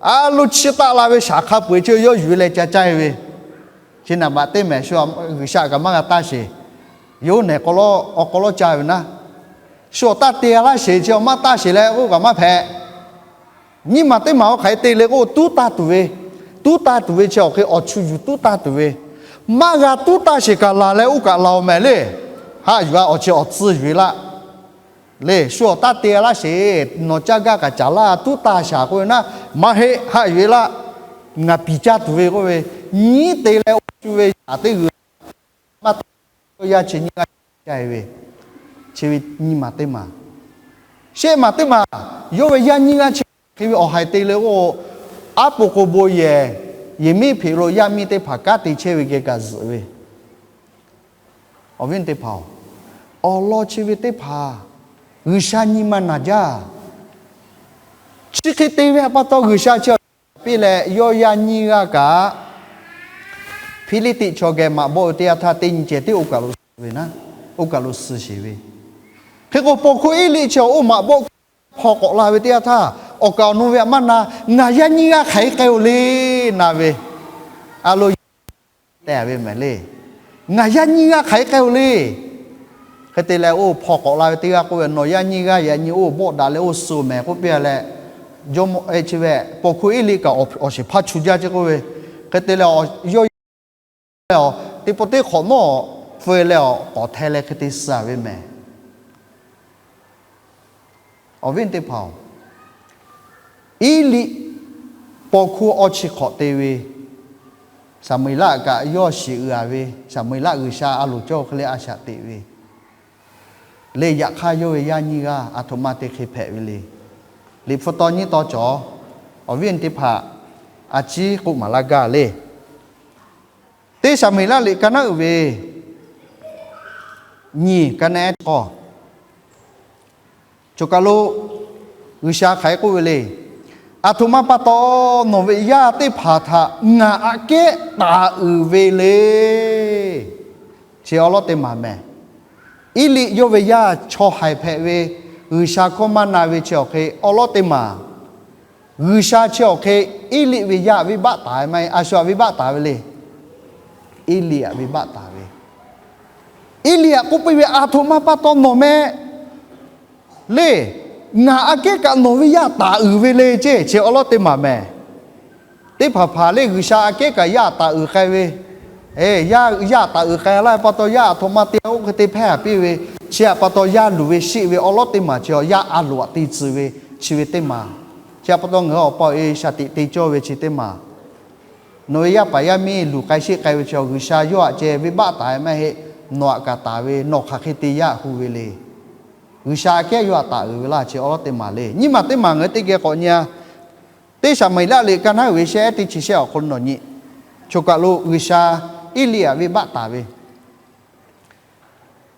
a lo chiˇ taˆ la ve shaˍ hk'a peu-eˬ chi yawˇ yuˬ leh ca caˇ e ve, chi naˍ baꞈ teˇ mehˍ shu G'uiˬsha kaꞈ maˇ g'a taˇ sheˍ. Yawˇ nehˬ k'aw lawˉ awˬ k'aw lawˉ ca ve naˉ, shu awˬ taˇ te a laˇ sheˍ, chi awˬ maˇ taˇ sheˍ leh k'oˆ kaꞈ maˇ hpehꞈ. Nyiˇ maˬ teˇ maˬ awˬ hk'aˬ hk'e te le k'o, tuˉ taˇ tuˬ ve, tuˉ taˇ tuˬ ve chi awˬ hk'e awˬ chu yuˬ tuˉ taˇ tuˬ ve, maˇ g'a tuˉ taˇ sheˍ kaꞈ laˬ leh oˇ kaꞈ laˬ awˬ mehˍ le. Haˆ yuˬ a, awˬ chi awˬ tcuh yuˬ e laˇ le. Shu awˬ taˇ te a laˇ sheˍ, nawˬ caˇ gaˇ kaꞈ caˍ laˇ, tuˉ taˇ shaˍ k'oˆ ve naˉ, maˇ heˆ, haˆ yuˬ e laˇ. Ngaˬ piˍ caˇ tuˬ ve k'oˆ ve, nyiˉ te leh oˇ shu ve shaˍ teˇ g'uiˬ maˇ taˇ, yawˇ yaˇ chi nyiˇ g'aˇ caˇ e ve, chi ve nyiˇ maˬ teˇ maˬ. Shehˆ maˬ teˇ maˬ, yawˇ ve yaˇ nyiˇ g'aˇ chi hk'e ve awˬ haiˬ te le k'o, aˉ po k'o bon yehˬ, yehˬ miˉ hpeꞈ lo yaˇ miˇ teˇ hpaˍ kanˉ te chehˇ ve geh kaꞈ zuhꞈ ve, awˬ viˉ teˇ hpaˍ-oˬ, awˬ lawn chi ve teˇ hpaˍ G'uiˬsha nyi ma naˬ jaˇ. Chi hk'e te ve pa taw G'uiˬsha chi awˬ piˇ leh, yawˇ yaˇ nyiˇ g'aˇ kaꞈ Hpiˇliˇtiˆ chaw geh maꞈ bawˆ ve teˇ yanˇ htaˇ, teˇ nyi ceh tiˉ oˇ kaˬ lo suh ve naˉ, oˇ kaˬ lo suh sheˍ ve. Hk'e k'o, paw hkuˇ Eˇliˆ chi awˬ oˇ maꞈ bawˆ hpaw k'awꞈ la ve teˇ yanˇ htaˇ, awˬ kaˍ awˬ nu ve aꞈ maˇ na, ngaˬ yaˇ nyiˇ g'aˇ hk'aˬ hk'e k'ai-o le, na ve, a lo te a ve mehˍ le. Ngaˬ yaˇ nyiˇ g'aˇ hk'aˬ hk'e k'ai-o le. Hk'e te leh, oˇ hpaw k'awꞈ la ve teˇ g'aˇ k'oˆ ve, nawˬ yaˇ nyiˇ g'aˇ yaꞈ nyi oˇ bawˆ daꞈ leh oˇ suh mehˍ k'oˆ piˇ leh, jawˇmawˇ chi ve paw hkuˇ Eˇliˆ kaꞈ awˬ shiˍ hpaˇ chu jaˇ ce k'oˆ ve. Hk'e te leh, yawˇ yaˇ leh, teˇ pawˆ teˇ hk'awꞈ nawˉ feu leh, k'awꞈ hteh leh hk'e te suh ve mehˍ. Awˬ viˉ teˇ hpaˍ-oˬ, Eˇliˆ paw hkuˇ awˇ chi hk'awꞈ te ve, Saˍmo-eˍlaˆ kaꞈ yawˇ shiˍ uiˍ a ve, Saˍmo-eˍlaˆ G'uiˬsha a loˍ cawˇ hk'e leh a shaꞈ teꞈ ve le. Yaꞈ hk'aˇ, yawˇ ve yaˇ nyiˇ g'aˇ aˬ htoꞈ ma te hk'e hpehꞈ ve le. Liꞈ hpu taw nyiˇ taw cawˬ, awˬ viˉ teˇ hpaˍ a ciˉ k'oˆ maˍ laˇ gaˇ le. Teˇ Saˍmo-eˍlaˆ liꞈ ka naˉ uiˍ ve nyiˇ, ka naˉ ehˉ k'awˇ, choˬ kaˬ lo G'uiˬsha hk'aˬ hk'e k'oˆ ve le. Aˬ htoꞈ ma pa taw nawˬ ve yaˇ teˇ hpaˍ htaꞈ ngaˬ aꞈ kehˉ taˍ uiˍ ve le. Chi awˉ lawˉ teˇ maˬ mehˍ. Eˇliˆ yawˇ ve yaˇ chaw haiˬ hpehꞈ ve, G'uiˬsha hkawˇ maˇ na ve chi awˬ hk'e awˉ lawˉ teˇ maˬ. G'uiˬsha chi awˬ hk'e Eˇliˆ ve yaˇ venˇbaˆ taˍ ve maˇ heˆ, a shu aꞈ venˇbaˆ taˍ ve le. Eˇliˆ aꞈ venˇbaˆ taˍ ve. Eˇliˆ aꞈ k'oˆ piˇ ve, aˬ htoꞈ ma pa taw nawˬ meh le, ngaˬ aꞈ kehˉ kaꞈ nawˬ ve yaˇ taˍ uiˍ ve le ceˇ. Chi awˉ lawˉ teˇ maˬ mehˍ. Teˇ hpaˍ hpaˍ le G'uiˬsha aꞈ kehˉ kaꞈ yaˇ taˍ uiˍ k'ai ve, yaˇ yaˇ taˍ uiˍ k'ai laˇ ve pa taw, yaˇ aˬ htoꞈ ma te oˇ hk'e te hpehˇ a piˇ ve, chi aꞈ pa taw yaˇ luˬ ve sheˆ ve awˉ lawˉ teˇ maˬ chi yaˇ a loˍ aꞈ te tcuh ve, chi ve teˇ maˬ. Chi aꞈ pa taw ngaˬ hui awˬ pa awˬ e shaˍ tiꞈ te cawˇ ve chi teˇ maˬ. Nawˬ ve yaˇ paˍ yaˇ miˇ luˬ k'ai sheˆ k'ai ve chi G'uiˬsha yawˇ htaꞈ ceh venˇbaˆ taˍ maˇ heˆ, nawˬ htaꞈ kaꞈ taˍ ve, nawˬ hk'aˬ hk'e te yaˇ hu ve le. G'uiˬsha aꞈ kehˉ yawˇ htaꞈ taˍ uiˍ ve laˇ chi awˬ lawn teˇ maˬ le. Nyiˇ maˬ teˇ maˬ ngaˬ hui teˇ geh k'awꞈ nyi-a. Teˇ Saˍmo-eˍlaˆ liꞈ ka naˉ uiˍ ve shehˆ teˇ chi shehˆ awˬ hk'aw lo nawˬ nyi, choˬ kaˬ lo G'uiˬsha Eˇliˆ htaꞈ venˇbaˆ taˍ ve,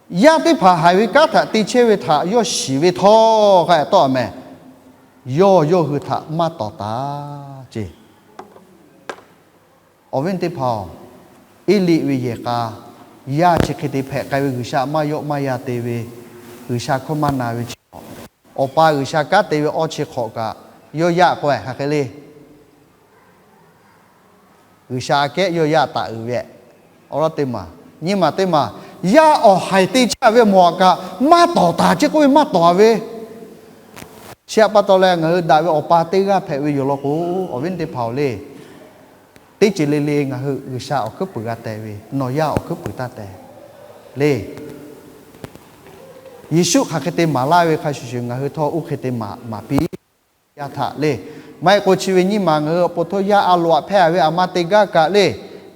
yaˇ teˇ hpaˍ haiˬ ve kanˉ htaꞈ te chehˇ ve htaꞈ yawˇ shiˍ ve htawˇ k'ai tawˆ-a meh, yawˇ yawˇ hui htaꞈ maˇ tawˍ taˍ ce. Awˬ viˉ teˇ hpaˍ-oˬ, Eˇliˆ ve yehˬ k'a, yaˇ chi hk'e te hpehꞈ k'ai ve G'uiˬsha maˇ yawˆ maˇ yan te ve, G'uiˬsha hkawˇ maˇ na ve chi, awˬ pa G'uiˬsha kanˉ te ve awˇ chi hk'awꞈ kaꞈ, yawˇ yaˇ k'o-e hk'aˬ hk'e le. G'uiˬsha aꞈ kehˉ yawˇ yaˇ taˍ uiˍ ve, awˬ lawn teˇ maˬ. Nyiˇ maˬ teˇ maˬ, yaˇ awˬ haiˬ te chehˇ ve mawˬ-a kaꞈ maˇ tawˍ taˍ ce k'oˆ ve maˇ tawˍ-a ve. Chi htaꞈ pa taw leh ngaˬ hui daꞈ ve awˬ pa teˇ g'aˇ hpehꞈ ve yoˬ law k'o, awˬ viˉ teˇ hpaˍ-oˬ le, teˇ ceuˬ le le ngaˬ hui G'uiˬsha awˬ hkuiˉ puiˍ g'a teh ve, nawˬ yaˇ awˬ hkuiˉ puiˍ taˇ teh le. Yeˍsuˆ hk'aˬ hk'e te maˍ laˇ ve hk'a shuˍ shuˍ ngaˬ hui htawˇ oˇ hk'e te maˍ maˍ piˇ yaˇ htaꞈ le. Maˇ heˆ k'o chi ve nyiˇ maˬ ngaˬ hui awˬ pon htawˇ yaˇ a loꞈ aꞈ hpehˇ-a ve aˬ ma te gaˇ kaꞈ le,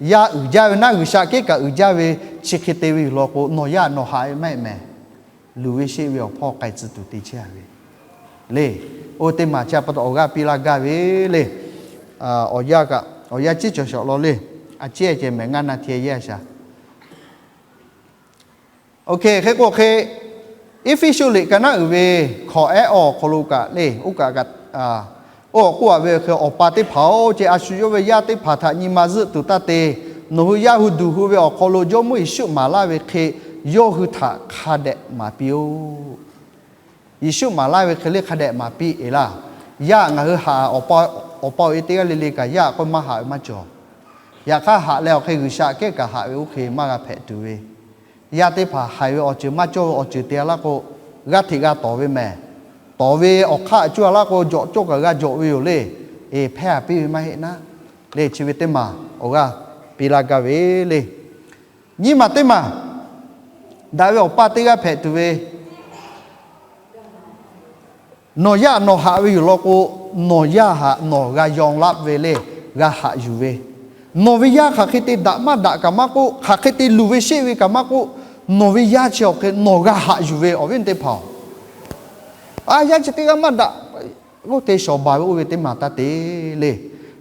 yaˇ uiˍ jaˇ ve naˉ G'uiˬsha kehˉ kaꞈ uiˍ jaˇ ve, chi hk'e te ve yoˬ law k'o, nawˬ yaˇ nawˬ haꞈ ve maˇ heˆ mehˍ. Luˬ ve sheˆ ve awˬ hpawˇ k'ai tcuh tuˬ te chehˇ-a ve le. Oˇ teˇ maˬ chi htaꞈ pa taw awˬ g'aˇ piˇ laˇ gaˇ ve le. Awˬ yaˇ kaꞈ awˬ yaˇ ciˉ cawˬ shawˍ law le. A ciˉ ceh mehˍ ngaˇ na hteˇ yehˇ a shaˍ. Oˇ hk'e hk'e k'o hk'e, Eˇfeˇsuꞈ liꞈ ka naˉ uiˍ ve hkawꞈ ehˉ awˬ hk'aw lo kaꞈ le, oˇ kaꞈ kaꞈ, oˇ k'oˆ-a ve hk'e, awˬ pa teˇ hpaˍ-oˬ, ce a shu yawˇ ve yaˇ teˇ hpaˍ htaꞈ nyi ma zuhˆ tuˬ taˇ te. Nawˬ hui yaˇ hui duˬ hu ve awˬ hk'aw lo Jawˇmawˇ Yeˍsuˆ maˍ laˇ ve hk'e, yawˇ hui htaꞈ hk'a dehꞈ maˍ piˇ-oˆ. Yeˍsuˆ maˍ laˇ ve hk'e le hk'a dehꞈ maˍ piˇ-eˬ laˇ. Yaˇ ngaˬ hui haꞈ, awˬ pa awˬ e teˇ g'aˇ le le kaꞈ yaˇ k'oˆ maˇ haꞈ ve maˇ cawˬ. Yaꞈ hk'aˇ haꞈ leh awˬ hk'e G'uiˬsha kehˉ kaꞈ haꞈ ve oˇ hk'e maˇ g'a hpehꞈ tuˬ ve, yaˇ teˇ hpaˍ haiˬ ve awˬ ceuˬ maˇ cawˇ ve awˬ ceuˬ te-a laˇ k'o, g'aˇ hteꞈ g'a tawˍ ve mehˍ. Tawˍ ve awˬ hk'aˆ cuˇ-a laˇ k'o, jawꞈ cawˇ kaꞈ g'a jawꞈ ve yoˬ le. Eˬ, hpehˇ-a piˇ ve maˇ heˆ naˉ le. Chi ve teˇ maˬ awˬ g'aˇ piˇ laˇ gaˇ ve le. Nyiˇ maˬ teˇ maˬ, daꞈ ve awˬ pa teˇ g'aˇ hpehꞈ tuˬ ve, nawˬ yaˇ nawˬ haꞈ ve yoˬ law k'o, nawˬ yaˇ htaꞈ nawˬ g'a yaw laˆ ve le, g'a haꞈ yuˬ ve. Nawˬ ve yaˇ hk'aˬ hk'e te daꞈ maˇ daꞈ kaꞈ maˇ k'oˆ, hk'aˬ hk'e te luˬ ve sheˆ ve kaꞈ maˇ k'oˆ, nawˬ ve yaˇ chi awˬ hk'e nawˬ g'a haꞈ yuˬ ve awˬ viˉ teˇ hpaˍ-oˬ. A, yaˇ chi teˇ g'aˇ maˇ daꞈ, oˇ te shawˍ baˬ ve oˇ ve teˇ maˬ taˇ te le.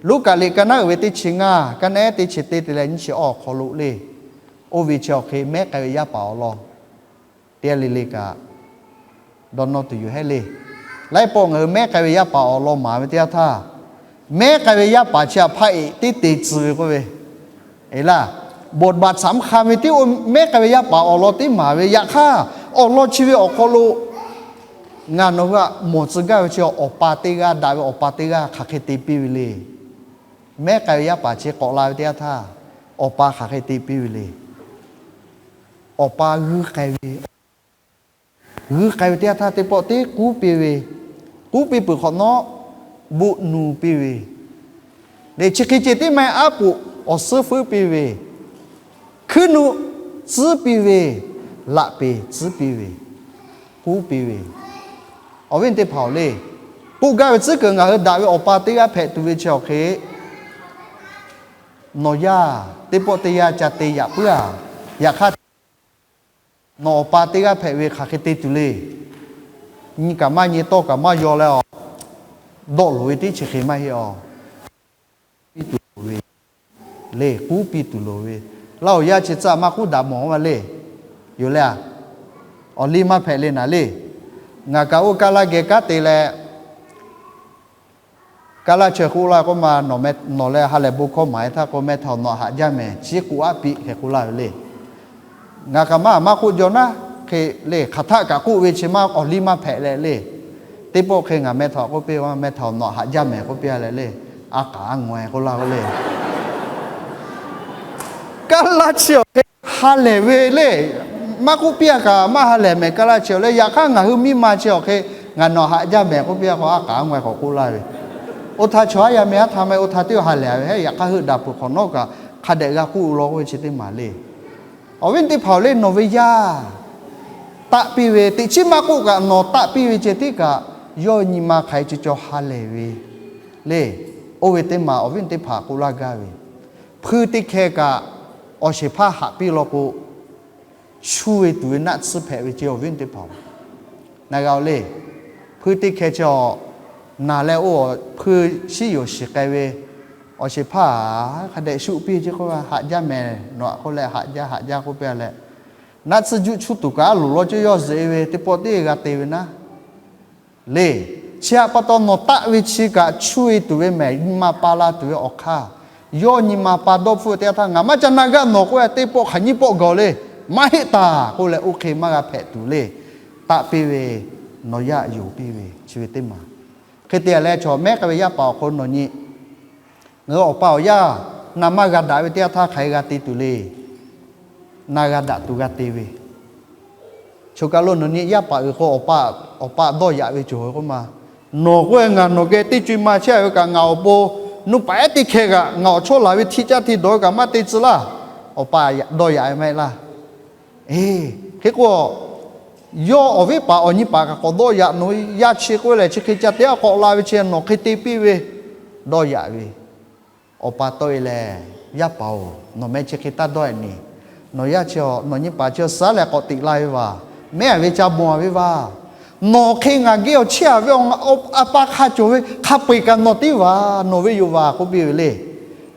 Luˉkaꞈ liꞈ ka naˉ uiˍ ve teˇ chi ngaˇ, ka naˉ ehˉ teˇ chi teˇ te leh nyiˇ chi awˬ hk'aw lo le. Oˇ ve chi awˬ hk'e mehˉ k'ai ve yaˇ paˍ awˬ lawn teˇ g'aˇ le le kaꞈ dawˇ nawˇ tuˬ yoˬ hehˉ le. Laiˉ pawˆ ngaˬ hui mehˉ k'ai ve yaˇ paˍ awˬ lawn maˍ ve teˇ yanˇ htaˇ, mehˉ k'ai ve yaˇ paˍ chi htaꞈ hpaˆ eꞈ teˇ te tcuh ve k'oˆ ve, eˬ laˇ, บทบาทสำคัญ ve tiˉ oˇ mehˉ k'ai ve yaˇ paˍ awˬ lawn teˇ maˍ ve. Yaꞈ hk'aˇ, awˬ lawn chi ve awˬ hk'aw lo ngaˬ nawˬ hui htaꞈ mawˬ tcuh gaˇ ve chi awˬ pa teˇ g'aˇ, daꞈ ve awˬ pa teˇ g'aˇ hk'aˬ hk'e te piˇ ve le. Mehˉ k'ai ve yaˇ paˍ chi k'awꞈ la ve teˇ yanˇ htaˇ, awˬ pa hk'aˬ hk'e te piˇ ve le. Awˬ pa g'uiˇ k'ai ve, g'uiˇ k'ai ve teˇ yanˇ htaˇ teˇ pawˆ teˇ k'uˉ piˇ ve, k'uˉ piˇ peuˬ hk'awꞈ nawˉ, buˆ nu piˇ ve le. Chi hk'e ceh tiˉ maˇ heˆ, aˉ poꞈ awˬ suhˉ fuiˉ piˇ ve, hkuiˉ nuˆ tcuhˉ piˇ ve, laꞈ peˍ tcuhˉ piˇ ve, k'uˉ piˇ ve. Awˬ viˉ teˇ hpaˍ-oˬ le, k'oˆ gaˇ ve tcuhˉ kuiˬ ngaˬ hui daꞈ ve awˬ pa teˇ g'aˇ hpehꞈ tuˬ ve chi awˬ hk'e, nawˬ yaˇ teˇ pawˆ teˇ yanˇ ca te yaꞈ puiˉ-a. Yaꞈ hk'aˇ, nawˬ awˬ pa teˇ g'aˇ hpehꞈ ve hk'aˬ hk'e te tuˬ le. Nyi kaꞈ maˇ nyi, tawˇ kaꞈ maˇ yaw leh, a, dawˆ loˍ ve teˇ chi hk'e maˇ heˆ a. Piˇ tuˬ loˍ ve le, k'uˉ piˇ tuˬ loˍ ve. Laˇ awˬ yaˇ chi tcuh maˇ k'uˉ daꞈ mawˬ-a le. Yoˬ le a, awˬ liˇ maˇ hpehꞈ le naˍ le. Ngaˬ kaꞈ oˇ kaˇ laˇ geh kanˉ te leh, kaˇ laˇ chi k'oˆ laˇ k'oˆ ma, nawˬ leh ha lehˬ bon hkawˇ maˍ-e htaˇ k'o, meh htaꞈ nawꞈ haꞈ jaˇ mehˍ, chi k'oˆ aˉ piˇ hk'e k'oˆ laˇ ve le. Ngaˬ kaꞈ maˇ maˇ k'oˆ jaw naˉ hk'e le, hk'aˬ htaˆ kaꞈ k'oˆ ve chi maˇ awˬ liˇ maˇ hpehꞈ leh le. Teˇ pawˆ hk'e ngaˬ meh htaꞈ k'oˆ piˇ, meh htaꞈ nawꞈ haꞈ jaˇ mehˍ k'oˆ piˇ leh le. A k'aˍ a ngaweh k'oˆ laˇ ve le. Kaˇ laˇ chi awˬ hk'e ha lehˬ ve le. Maˇ k'oˆ piˇ-a kaꞈ maˇ ha lehˬ mehˍ kaˇ laˇ chi awˬ le. Yaꞈ hk'aˇ ngaˬ hui miˇ ma chi awˬ hk'e ngaˬ nawꞈ haꞈ jaˇ mehˍ k'oˆ piˇ k'o, a k'aˍ a ngaweh k'awꞈ k'oˆ laˇ ve. Oˇ htaˇ chaw haˉ yaˇ meh haˉ htaˇ maˇ heˆ, oˇ htaˇ teˇ ha lehˬ ve hehˉ. Yaꞈ hk'aˇ heuˆ daꞈ peuˬ hk'awꞈ nawˉ kaꞈ hk'a dehꞈ g'a k'oˆ law k'oˆ ve chi teˇ maˬ le. Awˬ viˉ teˇ hpaˍ-oˬ le, nawˬ ve yaˇ taˆ piˇ ve teꞈ chiˉ maˇ k'oˆ kaꞈ, nawˬ taˆ piˇ ve ceh tiˉ kaꞈ, yawˇ nyi ma hk'aˬ hk'e cawˬ cawˬ ha lehˬ ve le. Oˇ ve teˇ maˬ awˬ viˉ teˇ hpaˍ k'oˆ laˇ gaˇ ve. hpuiˇ teˇ hkeh kaꞈ awˬ shehˍ hpaˇ haꞈ piˇ law k'o, chuˇ ve tuˬ ve naˆ tsuhˇ hpehꞈ ve ce awˬ viˉ teˇ hpaˍ-oˬ. Ngaˬ g'a-oˬ le, hpuiˇ teˇ hkeh chi awˬ naˬ leh oˇ hpuiˇ shiˉ yoˬ shiˍ k'ai ve awˬ shehˍ hpaˇ hk'a dehꞈ shuˆ piˇ ce k'oˆ, haꞈ jaˇ mehˍ nawˬ aꞈ k'oˆ leh, haꞈ jaˇ haꞈ jaˇ k'oˆ piˇ leh, naˆ tsuhˇ juˆ chuˇ tuˬ kaꞈ a loˍ law cawˇ yawˇ zuhꞈ e ve teˇ pawˆ teˇ g'a te ve naˉ le. Chi htaꞈ pa taw nawˬ taˆ ve chi kaꞈ chuˇ e tuˬ ve mehˍ, nyi ma pa la tuˬ ve awˬ hk'aˇ, yawˇ nyi ma pa dawˇ hpfuhˆ ve teˇ yanˇ htaˇ, ngaˬ maˇ ca na gaˇ nawˬ k'oˆ ve teˇ pawˆ hk'aˬ nyiˇ pawˆ gaˬ-oˬ le, maˇ heˆ taˍ k'oˆ leh, oˇ hk'e maˇ g'a hpehꞈ tuˬ le. Taˆ piˇ ve, nawˬ yaˇ yonˍ piˇ ve chi ve teˇ maˬ. Hk'e te leh chaw mehˉ k'ai ve yaˇ paˍ awˬ hk'aw lo nawˬ nyi, ngaˬ hui awˬ pa awˬ yaˇ na maˇ g'a daꞈ ve teˇ yanˇ htaˇ hk'aˬ hk'e g'a te tuˬ le. Na g'a daꞈ tuˬ g'a te ve, choˬ kaˬ lo nawˬ nyi yaˇ paˍ uiˍ k'o, awˬ pa dawˇ yaꞈ ve cawˬ ve k'oˆ ma. Nawˬ k'oˆ ve ngaˬ nawˬ geh teˇ co ma chehˇ ve kaꞈ ngaˬ awˬ pon nuˇ paˍ ehˉ teˇ hkeh kaꞈ ngaˬ awˬ chawˇ laˬ ve hti caˇ hti dawˬ ve kaꞈ maˇ te tcuh laˇ. Awˬ pa dawˇ yaꞈ ve maˇ heˆ laˇ. Eˬ, hk'e k'o, yawˇ awˬ viˉ paˍ awˬ nyi paˍ kaꞈ k'awꞈ dawˇ yaꞈ, nawˬ yaˇ chi k'oˆ ve lehˬ chi hk'e ca te aˉ k'awꞈ la ve chi nawˬ hk'e te piˇ ve, dawˇ yaꞈ ve. Awˬ pa tawˆ e lehˬ, Yaˇ paˍ-oˬ, nawˬ meh chi hk'e taˇ dawˇ yaꞈ ni. Nawˬ yaˇ chi, nawˬ nyi paˍ chi suhˉ leh k'awꞈ teꞈ la ve vaˬ, mehˉ a ve ca bon a ve vaˬ. Nawˬ hk'e ngaˬ geh awˬ chehˇ a ve a pa hk'a cawˬ ve hk'a peu-eˬ kaꞈ nawˬ teˇ vaˬ, nawˬ ve yoˬ vaˬ k'oˆ piˇ ve le.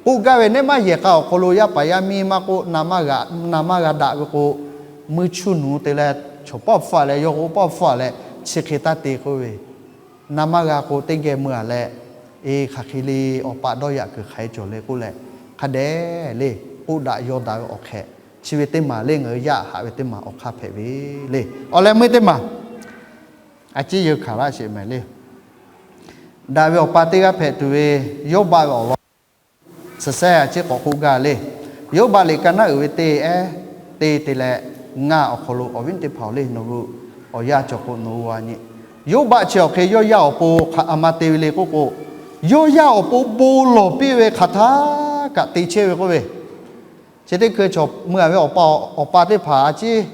K'oˆ gaˇ ve nehˉ maˇ yehˬ k'a awˬ hk'aw lo yaˇ paˍ yaˇ miˇ maˇ k'oˆ, na maˇ g'a daꞈ ve k'o, mui chu nuˬ te leh chaw pawˆ hpfuhˇ leh yawˇ k'o pawˆ hpfuhˇ leh chi hk'e taˇ te k'oˆ ve, na maˇ g'a k'o teˇ geh mui a leh, eˬ hk'aˬ hk'e le, awˬ pa dawˇ yaꞈ kuiˬ hk'aˬ hk'e cawˬ le k'oˆ leh, hk'a dehꞈ le, k'oˆ daꞈ yaw daꞈ ve awˬ hk'ehꞈ chi ve teˇ maˬ le ngaˬ hui yaˇ haꞈ ve teˇ maˬ awˬ hk'aˇ hpehꞈ ve le. Awˬ leh meuˇ teˇ maˬ a ciˉ yeu hkanˍ laˇ sheˍ mehˍ le. Daꞈ ve awˬ pa teˇ g'aˇ hpehꞈ tuˬ ve Yawˇbaˆ ve awˬ lawn suhˍ sehˉ a ciˉ k'awꞈ k'oˆ gaˇ le. Yawˇbaˆ liꞈ ka naˉ uiˍ ve teˇ ehˉ teˇ te leh ngaˇ awˬ hk'aw lo awˬ viˉ teˇ hpaˍ-oˬ le, nawˬ hui awˬ yanˇ cawˬ k'o nawˬ hui a nyi, Yawˇbaˆ chi awˬ hk'e yawˇ yaˇ awˬ pon hk'aˬ ma te ve le k'oˆ k'o, yawˇ yaˇ awˬ pon bon lawˬ piˇ ve hk'aˬ htaˇ kaꞈ te chehˇ ve k'oˆ ve, chi teˇ hkui chaw mui a ve awˬ pa teˇ hpaˍ a ciˉ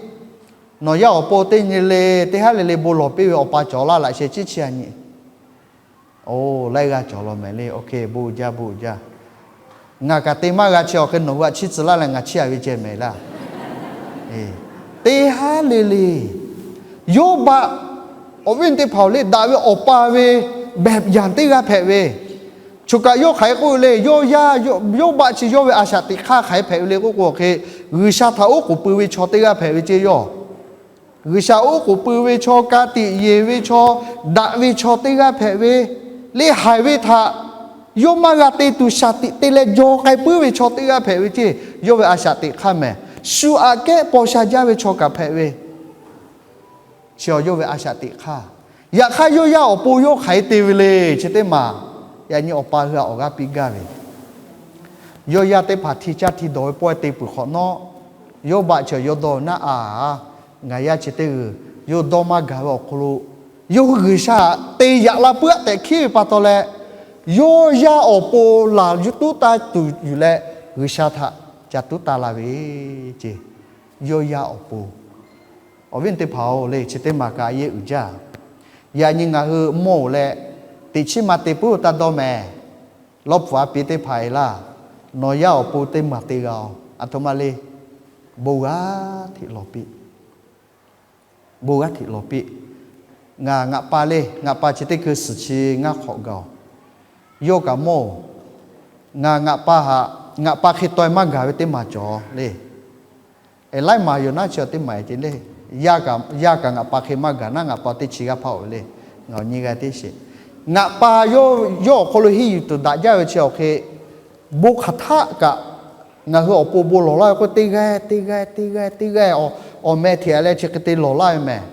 nawˬ yaˇ awˬ pon teˇ nyi le, teˇ haˉ le le bon lawˬ piˇ ve awˬ pa cawˬ laˇ laꞈ sheh ciˉ chi a nyi. Oˬ, laiˉ g'aˇ cawˬ law mehˍ le. Oˇ hk'e bon jaˇ bon jaˇ. Ngaˬ kaꞈ te maˇ g'a chi awˬ hk'e nawˬ hui a chiˇ tcuh laˇ leh ngaˬ chiˇ a ve ceh mehˍ laˇ. Teˇ haˉ le le, Yawˇbaˆ awˬ viˉ teˇ hpaˍ-oˬ le, daꞈ ve awˬ pa ve behˬ yanˍ teˇ g'aˇ hpehꞈ ve, choˬ kaꞈ yawˇ hk'aˬ hk'e k'oˆ ve le, yawˇ yaˇ, Yawˇbaˆ chi yawˇ ve a shaꞈ teꞈ hk'aˇ hk'aˬ hk'e hpehꞈ ve le k'oˆ k'o, awˬ hk'e G'uiˬsha htaꞈ oˉ k'oˍ pui ve chaw teˇ g'aˇ hpehꞈ ve ceh yawˇ. G'uiˬsha oˉ k'oˍ pui ve chaw, ka tiꞈ yeˬ ve chaw, daꞈ ve chaw teˇ g'aˇ hpehꞈ ve, le haiˬ ve htaꞈ yawˇ maˇ g'a te tuˬ shaˍ tiꞈ te leh jaw k'ai puiˉ ve chaw teˇ g'aˇ hpehꞈ ve ceh, yawˇ ve a shaꞈ teꞈ hk'aˇ mehˍ. Shu aꞈ kehˉ paw sha jaˇ ve chaw kaꞈ hpehꞈ ve, chi yawˇ ve a shaꞈ teꞈ hk'aˇ. Yaꞈ hk'aˇ yawˇ yaˇ awˬ pon yawˇ hk'aˬ hk'e te ve le, chi teˇ maˬ yaꞈ nyi awˬ pa hui a awˬ g'aˇ piˇ gaˇ ve, yawˇ yaˇ teˇ hpaˍ hti caˇ hti dawˬ ve pawehˇ te peuˬ hk'awꞈ nawˉ, Yawˇbaˆ chi yawˇ dawˇ naˉ a, ngaˬ yaˇ chi teˇ g'uiˬ yawˇ dawˇ maˇ gaˬ ve awˬ hk'aw lo, yawˇ hui G'uiˬsha te yaꞈ la puiˉ aˆ tehꞈ hkiˉ ve pa taw leh, yawˇ yaˇ awˬ pon laˬ yuˬ tuˉ taˇ tuˬ yuˬ leh G'uiˬsha htaꞈ ca tuˉ taˇ la ve ceh, yawˇ yaˇ awˬ pon. Awˬ viˉ teˇ hpaˍ-oˬ le, chi teˇ maˬ kaꞈ a yeˇ uiˍ jaˇ. Yaꞈ nyi ngaˬ hui mawˇ-oˬ leh, teꞈ chiˉ ma te puiˉ-oˬ taˇ dawˇ mehˍ. Lawˇ pfuhˍ a piˍ teˇ hpaˍ e laˇ, nawˬ yaˇ awˬ pon teˇ maˬ te g'a-oˬ, a htoꞈ ma le, bon g'aˇ hteꞈ lawˬ piˇ. Bon g'aˇ hteꞈ lawˬ piˇ. Ngaˬ ngaˬ pa le, ngaˬ pa chi teˇ hkui suhˍ chi ngaˇ hk'awꞈ gaˬ-oˬ. Yawˇ kaꞈ mawˇ-oˬ, ngaˬ ngaˬ pa htaꞈ, ngaˬ pa hk'e taw e maˇ gaˬ ve teˇ maˬ cawˬ le. Laiˉ maˬ yoˬ naˉ chi awˬ teˇ maˬ e ce le. Yaˇ kaꞈ ngaˬ pa hk'e maˇ gaˬ naˉ, ngaˬ pa teˇ chi g'aˇ hpaˇ-oˬ ve le. Ngaˬ awˬ nyi g'a teˇ sheˍ. Ngaˬ pa yawˇ awˬ hk'aw lo henˇ yuˬ tuˬ daꞈ jaˇ ve chi awˬ hk'e, bon hk'aˬ htaˆ kaꞈ ngaˬ hui awˬ pon bon lawˬ laˇ ve k'o, teˇ g'aˇ teˇ g'aˇ teˇ g'aˇ teˇ g'aˇ awˬ meh hteꞈ leh chi hk'e te lawˬ laˇ ve mehˍ.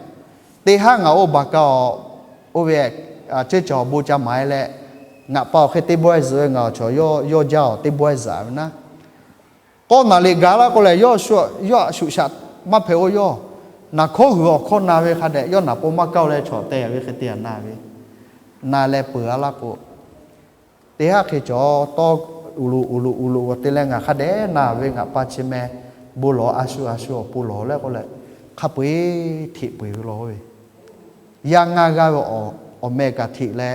Teˇ haˉ ngaˬ oˇ baˬ ka-oˬ, oˇ ve ceˇ cawˬ bon ca maˍ e leh, ngaˬ pa awˬ hk'e teˇ bawehˇ zuhꞈ ve, ngaˬ awˬ chaw yawˇ jaˇ-oˬ teˇ bawehˇ zuhꞈ ve naˉ. K'awˇ naˍ liꞈ gaˬ laˇ k'o lehˬ, yawˇ shu, yawˇ shuꞈ shaꞈ maˇ hpehꞈ-oˬ yawˇ. Naˍ hkawˉ g'uiˬ awˬ hkawˇ na ve hk'a dehꞈ, yawˇ naˍ paw maˇ kaˇ-oˬ leh chaw te ve hk'e te na ve, na leh peuˬ a laˇ k'o, teˇ haˉ hk'e cawˬ tawˇ uˬ loꞈ uˬ loꞈ uˬ loꞈ g'awˬ te leh ngaˬ hk'a dehꞈ na ve ngaˬ pa chi meh bon lawˬ a shu a shu awˬ pon lawˬ leh k'oˆ leh, hk'a peu-eˬ hteꞈ peu-eˬ ve lawˬ ve. Yaˇ ngaˇ g'aˇ ve awˬ meh kaꞈ hteꞈ leh,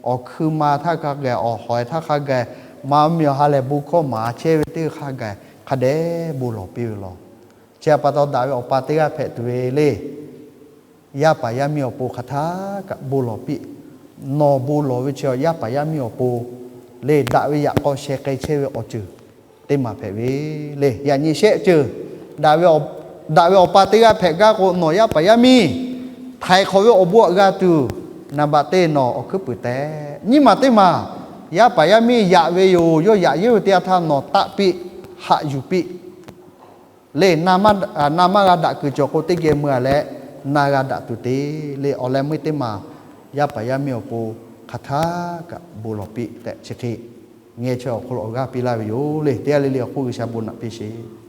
awˬ hkui ma htaˇ hk'a gaˬ, awˬ hawˍ htaˇ hk'a gaˬ, Maˇ miˬ awˬ ha lehˬ bon hkawˇ maˍ chehˇ ve teˇ hk'a gaˬ hk'a dehꞈ bon lawˬ piˇ ve law. Chi htaꞈ pa taw daꞈ ve awˬ pa teˇ g'aˇ hpehꞈ tuˬ ve le. Yaˇ paˍ yaˇ miˇ awˬ pon hk'aˬ htaˇ kaꞈ bon lawˬ piˇ. Nawˬ bon lawˬ ve chi yaˇ paˍ yaˇ miˇ awˬ pon le, daꞈ ve yaꞈ k'aw sheh k'ai chehˇ ve awˬ ceuˬ teˇ maˬ hpehꞈ ve le. Yaꞈ nyi shehˆ ceuˬ, daꞈ ve awˬ pa teˇ g'aˇ hpehꞈ gaˇ k'o, nawˬ yaˇ paˍ yaˇ miˇ htaiˍ hk'awꞈ ve awˬ bon htaꞈ g'a tuˬ, naˍ baꞈ teˇ nawˬ awˬ hkuiˉ puiˍ tehꞈ. Nyiˇ maˬ teˇ maˬ, yaˇ paˍ yaˇ miˇ yaꞈ ve yoˬ, yawˇ yaꞈ yeuˇ ve teˇ yanˇ htaˇ nawˬ taˆ piˇ, haꞈ yuˬ piˇ le. Na maˇ g'a daꞈ kuiˬ cawˬ k'o, teˇ geh mui a leh na g'a daꞈ tuˬ te le. Awˬ leh meuˇ teˇ maˬ, yaˇ paˍ yaˇ miˇ awˬ pon hk'aˬ htaˇ kaꞈ bon lawˬ piˇ tehꞈ chi hk'e ngeh chaweh awˬ hk'aw lo awˬ g'aˇ piˇ laˇ ve yoˬ le. Teˇ g'aˇ le le awˬ hk'oˆ G'uiˬsha bon naꞈ piˇ sheˍ.